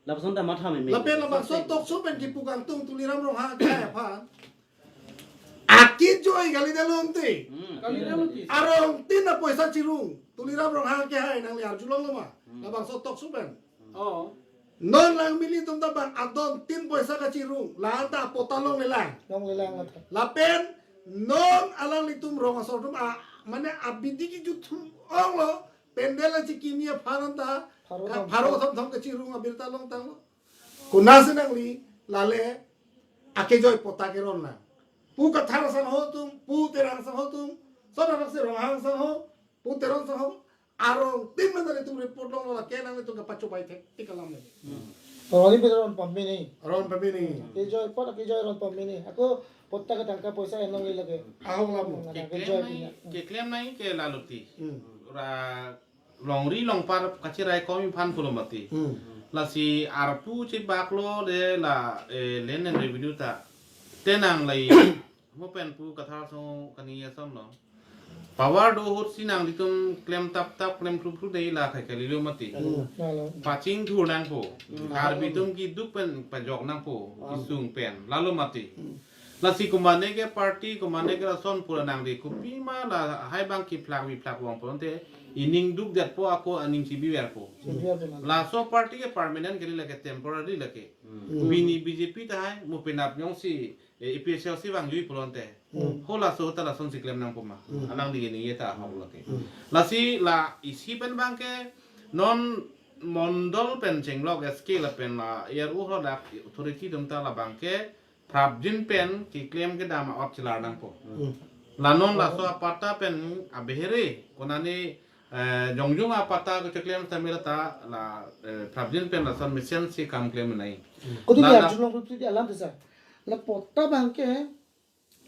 Lapuson ta matha meme. Lapen labangso talk show pen kipu kangtung Tuliram Ronghang akehai aphan. Akejoi kali dalom te. Hmm. Kali dalom te. Arong tin apoisa chirung. Tuliram Ronghang akehai nangli arjulong lo ma. Hmm. Labangso talk show pen. Oh. Non Langmili atum ta bang adon tin poisa kachirung. La-an ta apatta longlelang. Longlelang ata. Lapen non alanglitum rong asor atum a, mane abidi kijut thum ong lo. Pendel achikimi aphan ta pharo ka, thom pharo thom thom kachirung abirta longtanglo. Konatsi nangli lale akejoi patta keron lang. Pu Kathar Sangho atum, Pu Terang Sangho atum, son arak si Ronghang Sangho, Pu Teron Sangho, arong tin mane nelitum report longlo lake nanglitum kapachobai thektik alam le. Hmm. Roni pe ron pamini. Ron pamini. Kejoi pot kejoi ron pamini. Ako patta ke tangka poisa enong le lake. Ahok alam. Hmm, ada kejoi punya. Keklem nai, keklem nai ke lalu ti. Hmm. Ra longri longpar kachirai komi aphan pulo mati. Hmm. Lasi arpu chibak lo de la, eh, land and revenue ta. Te nanglai mo pen Pu Kathar Sangho kani ason lo. Power do ahut si nanglitum klem tap tap klem thlup thlup dei la khai kali lo mati. Hmm. Lalo. Pachingthur nangpo. Hmm. Karbi atum keduk pen pajok nangpo. Hmm. Kesung pen. Lalo mati. Hmm. Lasi komane ke party, komane ke lason pura nangri. Kopima lahai abang kephlak biphlak vang pulote ining dukdetpo ako aning chibiverpo. Chibiverpo. Laso party ke permanent kali lake temporary lake. Hmm. Bini B J P tahai mo penap jongsi, eh, A P H L C vangjui pulote. Hmm. Ho laso ta lasonsi klem nangpo ma. Hmm. Alangli ningje ta ahok lake. Hmm. Lasi la isi pen abang ke non mondol pen chenglok S K lapen la er u ho dak authority atum ta labang ke prapjin pen keklem kedam a'ot chelar nangpo. Hmm. La non laso apatta pen abehere konane, eh, jongjung apatta keklem tamil ta la, eh, prapjin pen lason mesen si kam klem nai. Kodi la, biar la julong rup di alam desa. La patta abang ke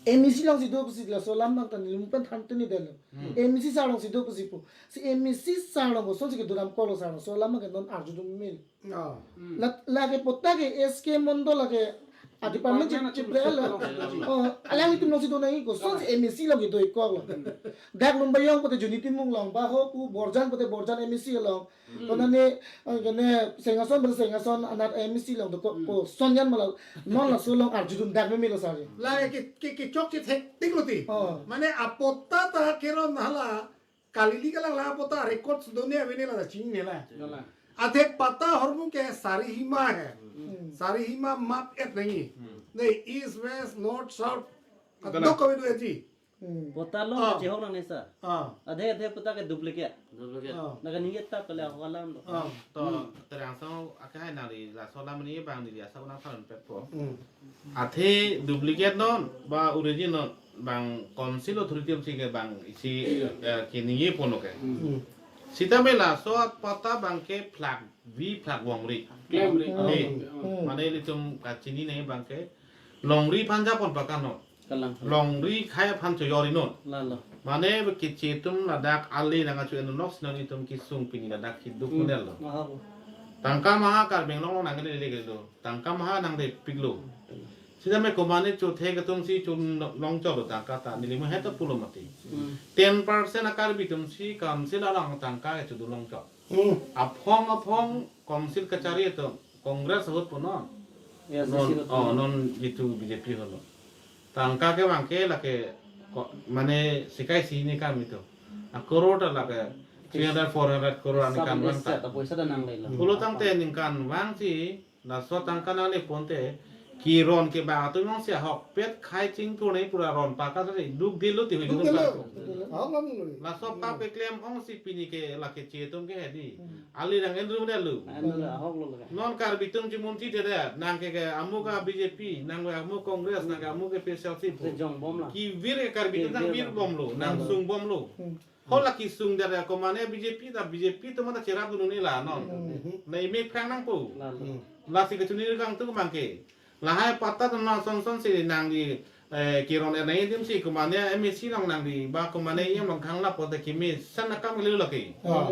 M E C alongsi do pusi laso alam abang ta nelitum pen than tuni delo. Hmm. M E C sar alongsi do pusi pu. Si M E C sar along kosonsi kedo dam kolo sar along. Laso alam abang ke non arjudun mil. Oh. Hmm. La, lake patta ke S K Mondol lake a department chip, department chip le alo. Oh, alanglitum alongsi do nai kosonsi M E C along kedo ik kok lo. Hmm. Dak Lumbajong pute Joni Timung along, ba ho pu Borjan pute Borjan M E C along. Hmm. Konane, eh, kene Sengason pute Sengason anat M E C along dokok. Hmm. Koson yan ma la, non laso along arjudun dak meme lo sar. La ke, ke, kechokche thektik lo ti. Oh. Mane apatta ta keron hala Kalili kalang la patta records done avene la chinine la. Dala. Athe patta ahormu ke sari hima hai. Hmm. Sari hima map et nahi. Hmm. Nahi east, west, north, south. Dala. Kadokave do aji. Hmm. Patta along ah, kachehok nangne sir. Ah. Athe athe patta ke duplicate. Duplicate. Ah. Naka ningje tap kali ako alam lo. Ah. To, hmm, Terang Sangho akehai nangli laso alam ni bang neli asa unang than petpo. Hmm. Athe duplicate non, ba original non, bang council authority si ke bang isi, eh, keningje pon lo ke. Hmm. Sitame laso apatta abang ke phlak vi phlak vongri. Klemri. He. Hmm. Mane ilitum kachini nai abang ke longri aphan japon pakan non. Kalang. Longri akhei aphan choyori non. Lalo. Mane keche atum ladak ali nang achu enlok sinang itum kesung pini ladak keduk, hmm, model lo. Aha. Tangka maha Karbi Anglong along nang kene lele lo. Tangka maha nangdepik lo. Sitame komane chothe atum si chun longchot lo tangka ta nelitum het pulo mati. Hmm. Ten percent a-Karbi atum si council along tangka chudun longchot. Hmm. Aphong aphong council kachari atum Congress ahut punon. Ya, non, sisi ahut oh, punon. Non jitu B J P ahut lo. Tangka ke abang ke lake ko, mane sikai si ni kam itu. A crore ta lake three hundred, four hundred crore ani sab kan abang ta. Poisa ta nangle lo. Pulo tangte ningkan abang si laso tangka nangle ponte Kiron ke ba atum ong si ahokpet khai chingthur ne pura ron paka tadi duk dilo ti hui duk dilo. Ahok lam lo. Laso pap keklem ong si pini ke lake che atum ke hedi. Ali nang endru mene lu. Anu la ahok lo la. Non Karbi atum chimun ti tede nang ke ke amu ke B J P, nang ke amu Congress, nang ke amu ke P S L C. Te jong bom la. Kivir ke Karbi atum nang vir bom lo, nang sung bom lo. Hola kesung dada komane B J P ta B J P atum ta cherap dun ne la non. Na imek phrang nangpo. La la. Lasi kechuni rekang atum abang ke. Lahai patta atum na son son si nangli, eh, kiron er nai dim si komane M A C nong nangli ba komane yam nong khang lapo ta kimi san akam le lake. Ah.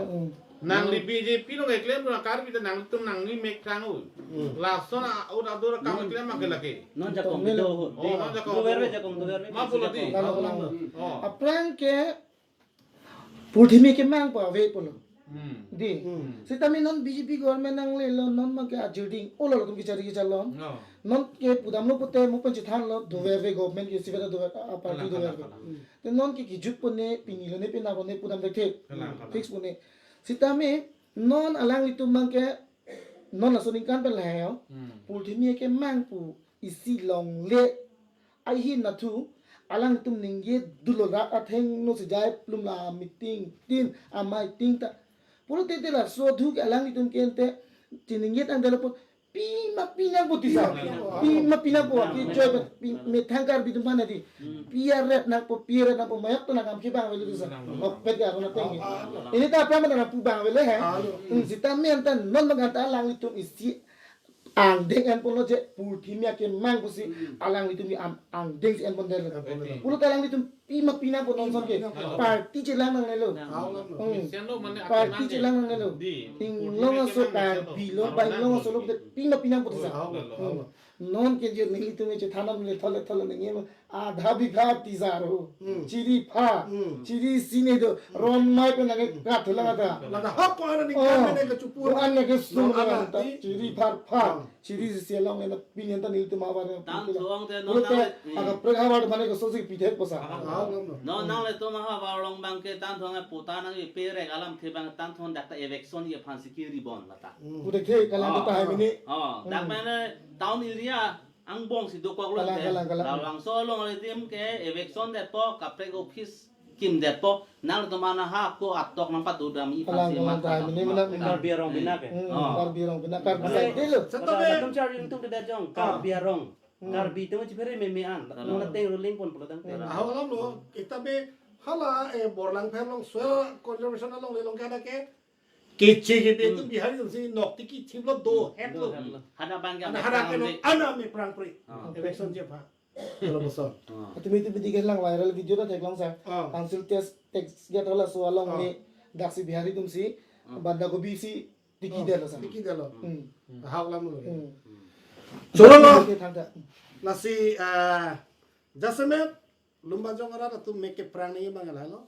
Nangli B J P nong eklem na Karbi ta nangtum nangli mek phrang u. Lason a-, ut adur akam eklem abang ke lake. Non jakong Tong do ho. Oh, non jakong Dover do. Ve jakong dover ve. Ma pulo di. Kalau ulang. Oh. Aphrang ke purthimi kemang pu ave pulo. Hmm. Di. Hmm. Sitame non B J P government nanglelo non abang ke ajirding. Olo latum kechari kechalon. No. Non ke pudamlo pute mo pen chethanlo dover ve government ke siveta dover a party Kalang, dover kalang, ve. Kalang. Te non ke kijut pune pini lo ne pina pune pudam thekthek. Kalang, kalang. Fix pune. Sitame non alanglitum abang ke non laso ningkan pen lahai ho. Hmm. Purthimi kemang pu isi longle. Ahin nathu alangtum ningje dulo rak atheng no sejai plum la meeting tin amai ting ta. Pulo tete laso thu ke alanglitum ke ente chiningje tang delo pun pima pinang pu tisa. Pima pinang pu. Pima pinang pu ki joy pi methang Karbi atum aphan di. Pia ret nangpo, pia ret nangpo, mayak to nangkam ke bang avelo tisa. Okpet ya kona teng. Ini ta apa mana pu bang avelo he. Hmm, sitame anta non bang anta alanglitum isi angdeng enponlo je purthimi akemang pusi alanglitum ke am angdeng si enpon der. Enpon der. Pulo ta alanglitum pima pinang pu non son ke. Pima pinang pu. Party chelang nangnelo. Nang. Alam lo. Hmm. Mesen lo mane party akemang chelang nangnelo. Di. Inglong aso Karbi lo, ba inglong aso lo pima pinang pu tisa. Alam lo, alam lo. Non ke je nelitum chethanam le thole thole nengem adha bigha tisa ro. Hmm. Chiri pha. Hmm. Chiri sine do. Ron mai pe nang kat lang ata. Lata hok ko ana ni Oh. Kan ne ke chupu. Ko an ne ke sum Ron lang ana ata. Di. Chiri phar pha. Hmm. Chiri si along ena pini anta nelitum abar. Tang thuang te non. Pulote nang le. Aga prek habar mane ko sosi pithek posa. Ah, no, no. No, nanglitum ahavar along abang ke tang thuang e puta nang ipe rek alamthe abang tang thuang dak ta eviction ye phan si kiri bon lata. Hmm. Puthek the kalang Oh. ta hai mini. Oh, dak Hmm. mane town area angbong si dokok lo Kalang, te. Kalang, kalang. Labangso along le tim ke eviction detpo, kaprek office kim detpo, nangtum ana ha ko atok nangpatudam i Kalang, phansi kalang, matha kalang. Ini dam. Menang, menang. Karbi arong bina ke. Hmm, Oh. Karbi arong bina, Karbi Kalang. side lo. Satu Kalang, be. Kalang, Charli nangtum ke dajong, Ah. Karbi arong. Hmm. Karbi atum chiphere meme an. Kalang. Nona teng ruling pon pulo tang teng. Ah, alam lo, kita be hala, eh, Borlangpher along soil conservation along le along ke ada ke. Keche ke be Hmm. tu Bihari atum si nok tiki thim lo do, het lo. Do het lo. Hada abang ke Ana mek hada phrang ke lo, le. Ana mek phrang pre. Ah. Eviction je pha. Kalau bosan. Ah. Atumi tu bidi ke lang viral video ta theklong sa. Ah. Council tax, tax gate hala so along Ah. me daksi Bihari atum si, Ah. banda gobi si tiki Oh, der lo sa. Tiki der lo. Hmm. Hak lam lo. Hmm. Cholo lo. Tiki thang ta. Lasi, ah, jasemet Lumbajong arat atum mek kephrang ni abang ke lahelo.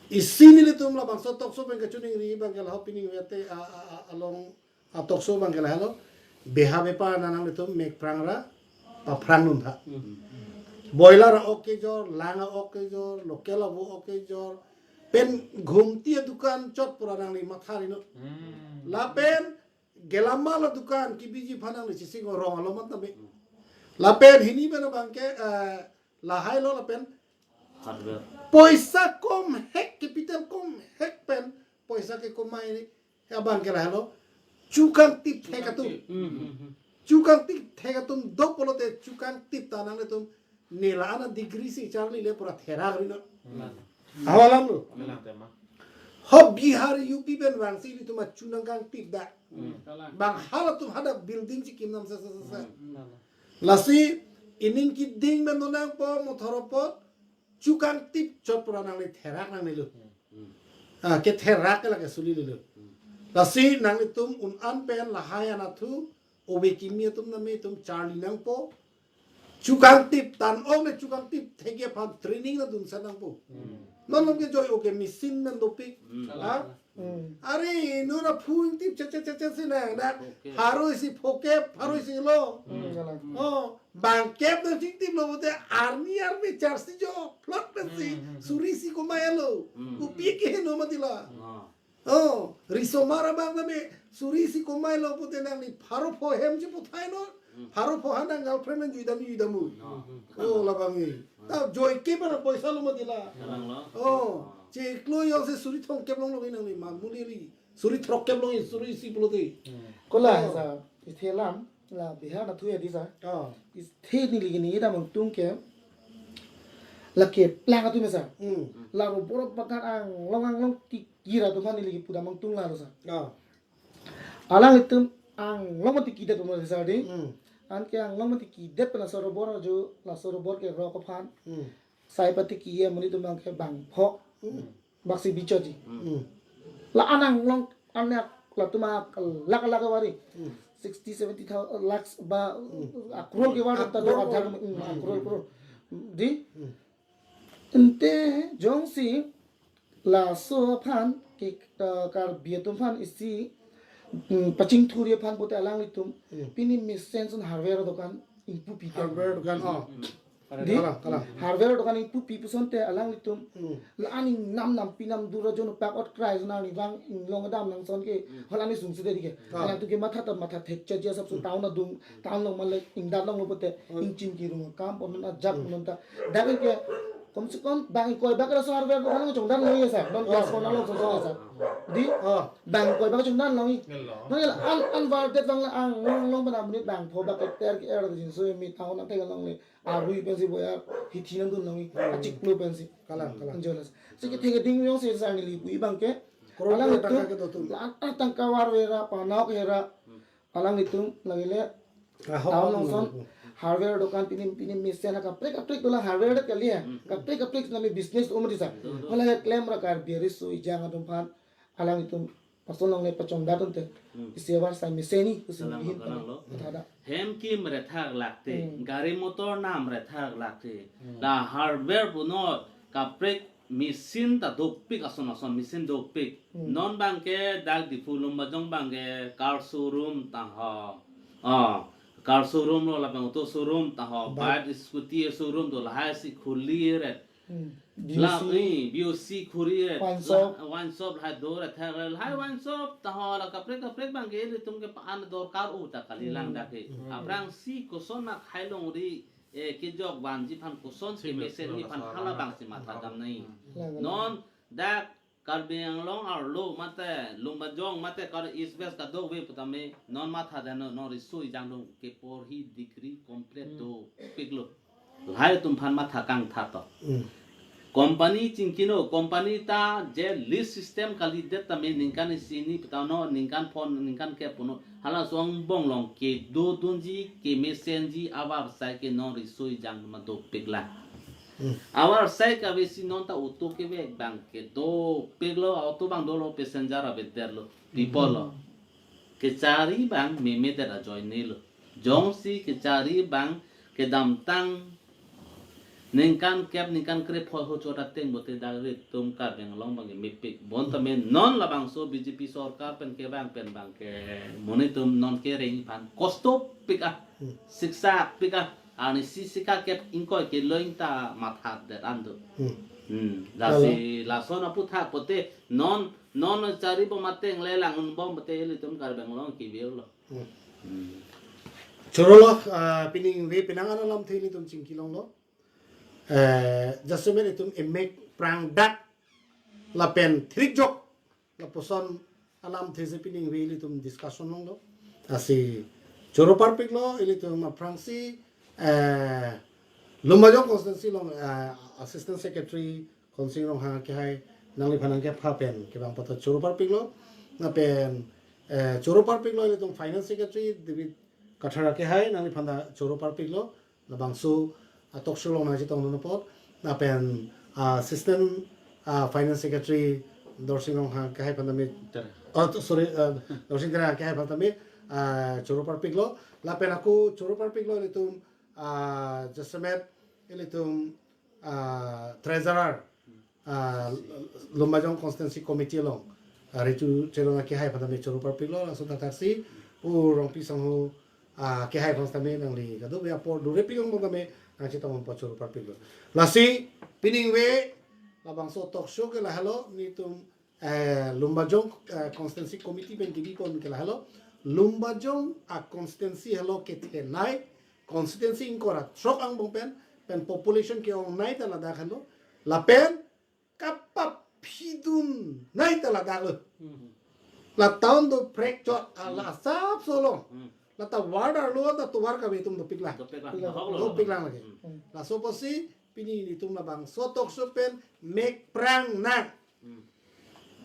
Isi nelitum labangso tokso abang ke chuningri abang ke laho pining vete a, a, a, along a tokso abang ke lahelo. Beha bepa nanang nelitum mek phrang ra paphrang nun tha. Hmm. Boiler a-ok kejor, lang a-ok kejor, local avo ok kejor. Pen ghumti adukan chot pura nangli matha ri non. Hmm. Lapen gelamal adukan kibiji aphan nangli chising rong alo mat nami. Hmm. Lapen hini pen abang ke, eh, lahai lo lapen Hardware. Poisa kom hek, capital kom hek pen poisa ke komai ni abang ke lahelo. Chukangtip thek atum. Hmm, hmm, hmm. Chukangtip thek atum do pulote chukangtip ta nanglitum nela ana degree si charli le pura therak ri non. Hmm. Ahavar alam lo. Kalang tema. Ho Bihar U P pen vangsi nelitum achu nangkangtip da. Hmm. Bang halatum hadak building si kim nam sa sa sa sa. Hmm. Lasi ining keding pen nonang po mothor apot chukangtip chot pura nangli therak nangnelo. Hmm. Ah, ketherak ke lake suli lelo. Hmm. Lasi nanglitum un an pen lahai anathu ove kimi atum nami atum charli nangpo. Chukangtip tan ong ne chukangtip thekji aphan training na dun sa nangpo. Hmm. Non lom ke joi oke machine men dopik. Hmm. Ha? Hmm. Are, nora phung tip che che che che si nang dak. Phokep. Pharo isi phokep, pharo isi lo. Hmm, kalang. Oh, bangkep na chingtip lo bote arni arni charsi jo, plot na si, Hmm, hmm, hmm. Suri si komai lo. Hmm. Kopi ke no matila. Ah. Oh, risomar abang nami, suri si komai lo bote nangli pharo pho hem si puthai non. Hmm. Pharo pho han nang girlfriend an juidam juidam u. No. Oh, labang e. Ta joike pen poisa lo mati la. Kalang lo. Oh, chiklo jongsi suri thomkep long lo nangli, mamuli li. Suri throkkep long, suri isi pulote. Kola, oh, sa, ithe lam, la Bihar anatthu ya di sa. Oh. Ithe neli kini damtang ke, la keplang atum sa. Hmm. La robor abagan anglong anglong tikir atum aphan neli kipu damtang la lo sa. Oh. Alanglitum anglong tikir atum sa di. Hmm. Anke anglong tikir pen laso robor ajo, laso robor kerok aphan. Hmm. Sai pati kiye amonit atum abang ke bangpho. Hmm. Baksi bichot ji. Hmm. La anglong anak latum a lakh lakh kevari. Hmm. Sixty, seventy thousand lakhs ba, hmm, a crore kevari ta do, adhar, hmm, a crore, crore. Di? Hmm. Ante jongsi laso aphan ke, eh, Karbi atum aphan isi, hmm, pachingthurji aphan pulote alanglitum. Hmm. Pini mesen ason hardware dokan ingpu pi te. Hardware dokan, oh. Hmm. Di? Kalang, kalang. Hardware dokan ingpu pi pusonte alanglitum. Hmm. La aning nam nam pi nam dura jon pak ot krai jon arnivang inglong dam nangson ke, hmm, hol ani sungsi de di ke. Ah. Alangtum ke matha ta matha thek cha ja sab su, hmm, town adung, town along male ingdat along lo pulote, hmm, ingchin kirung akam pon ajak, hmm, non ta. Dak ke kom se kom bang ingkoi bak laso hardware dokan along chongdan lo ya sa. Non, ah, class one along song song ya sa. Di? Ah. Bang ingkoi bak chongdan lo i. Hello. Non la an, an var det bang la anglong anglong pen amonit bangpho bak keter ke er jinso mi town ate along le. Arui pensi boya, hithi nangdun nangji, hmm, achiklo pensi. Kalang, kalang. Anjolas. Si kethek keding jongsi sa neli pu abang ke. Crore, alanglitum, crore tangka kedo atum. La, ah, tangka varve ra, panao ke ra. Hmm. Alanglitum, lagile, ahok, town ahok, along son, hmm, hardware dokan pini, pini mesen akaprek kaprek dola hardware dak kali ya. Hmm. Kaprek kaprek nami business umri sa. Betul, betul. Hala ya klem ra Karbi riso ejang atum aphan. Alanglitum lason along le pachongdat unte. Hmm. Isi avarsai mesen ni, isi. Kalang, bihin kalang lo. Ada. Hem kim rethak lakte, hmm, gari motor nam rethak lakte. Hmm. La hardware puno kaprek machine ta dopik, ason ason machine dopik. Hmm. Non abang ke dak Diphu Lumbajong abang ke car showroom ta ho. Oh, car showroom lo, lapen auto showroom ta ho. Bike. Bike, scooty showroom do lahai si khuli ret. Hmm. La, B O C. Eh, B O C khuri ret. Wine shop. La, wine shop lahai do ret, thek ret, lahai wine shop ta ho, la kaprek kaprek abang ke ilitum ke pa-an dorkar u ta kali, hmm, lang dak ke. Hmm. Aphrangsi koson ma khai longri, eh, kejok vanji aphan koson ke mesen ni aphan hala abang si matha dam nangji. Hmm. Lang, lang. Non dak Karbi Anglong arlo mate Lumbajong mate kar East West kadokave putame non matha dam, non riso ejang along keporhi degree complete, hmm, dopik lo. Lahai atum aphan matha kangtha to. Hmm. Company chingkino, company ta je list system kalidet tame ningkan isi ni putano, ningkan phon, ningkan kep puno. Halaso angbong along kedodunji, kemesenji avarsai ke non riso ejang ma dopik lang. Hmm. Avarsai kave si non ta auto kevek abang ke dopik lo, auto abang dolo, passenger avedet lo, people lo. Hmm. Kechari abang memedet ajoine lo. Jongsi kechari abang kedamtang ningkan kep ningkan krepho ho chot ateng pulote dak ilitum Karbi Anglong abang ke mepik. Bonta, hmm, me non labangso B J P sorkar pen kevang pen abang ke monit atum non kereng aphan kosto pik ah. Hmm. Siksa pik ah. Arnisi sika kep ingkoi kelong ta mathadet an do. Hmm. Hmm. Lalo. Lasi lason aputhak pulote non, non chari bom ateng le lang un bom pulote ilitum Karbi Anglong kevir lo. Hmm. Hmm. Choro lo, ah, pining ve penang an alamthe ilitum chingki longlo. Eh, jasemet itum emek prangdak lapen thirikjok lapuson alamthe si pining ve ilitum discussion longlo. Lasi choro parpiklo ilitum aphrangsi, eh, Lumbajong constituency along, eh, Assistant Secretary Khonsing Ronghang akehai nangliphan nangkepha pen kevang pen ta choro parpiklo. Lapen, eh, choro parpiklo ilitum Finance Secretary David Kathar akehai nangliphan ta choro parpiklo. Labangso a-talk show along nangchetongdun apot. Lapen, ah, Assistant, ah, Finance Secretary Dorsing Ronghang akehai aphan tame. Ter. Oh, to, sorry, ah, Dorsing Terang akehai aphan tame, ah, choro parpiklo. Lapen ako choro parpiklo ilitum, ah, jasemet ilitum, ah, Treasurer, ah, Lumbajong Constituency Committee along, ah, Ritu Teron akehai aphan tame choro parpiklo, laso thakthaksi pu Rongpi Sangho, ah, akehai aphan tame nangli kadokave apor durepik along tame nangchetongdun apot choro parpiklo. Lasi pining ve labangso talk show ke lahelo, nelitum, eh, Lumbajong, eh, Constituency Committee pen kebipon ke lahelo. Lumbajong a constituency helo kethenei, constituency ingkoi ra throk angbong pen, pen population ke-ongnei ta ladak helo, lapen kapaphidun nei ta ladak lo. Hmm. La town doprek chot, ala asap solong. Hmm. La ta ward arlo ta tovar kave atum dopiklang. Dopiklang. Dopiklang. Dopiklang lake. Hmm. Laso apotsi pini nelitum labangso talk show pen mek prang nang. Hmm.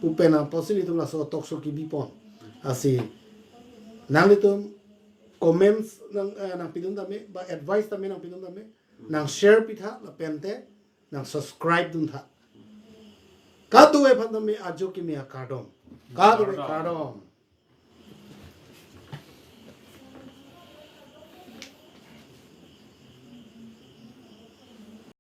Pu pen apotsi nelitum laso talk show kebipon. Lasi nanglitum comments nang, eh, nangpidun tame, ba advice tame nangpidun tame, nang share pitha, lapente nang subscribe duntha. Kadokave aphan tame ajo kimi akardom. Kadokave kardom. Kardom.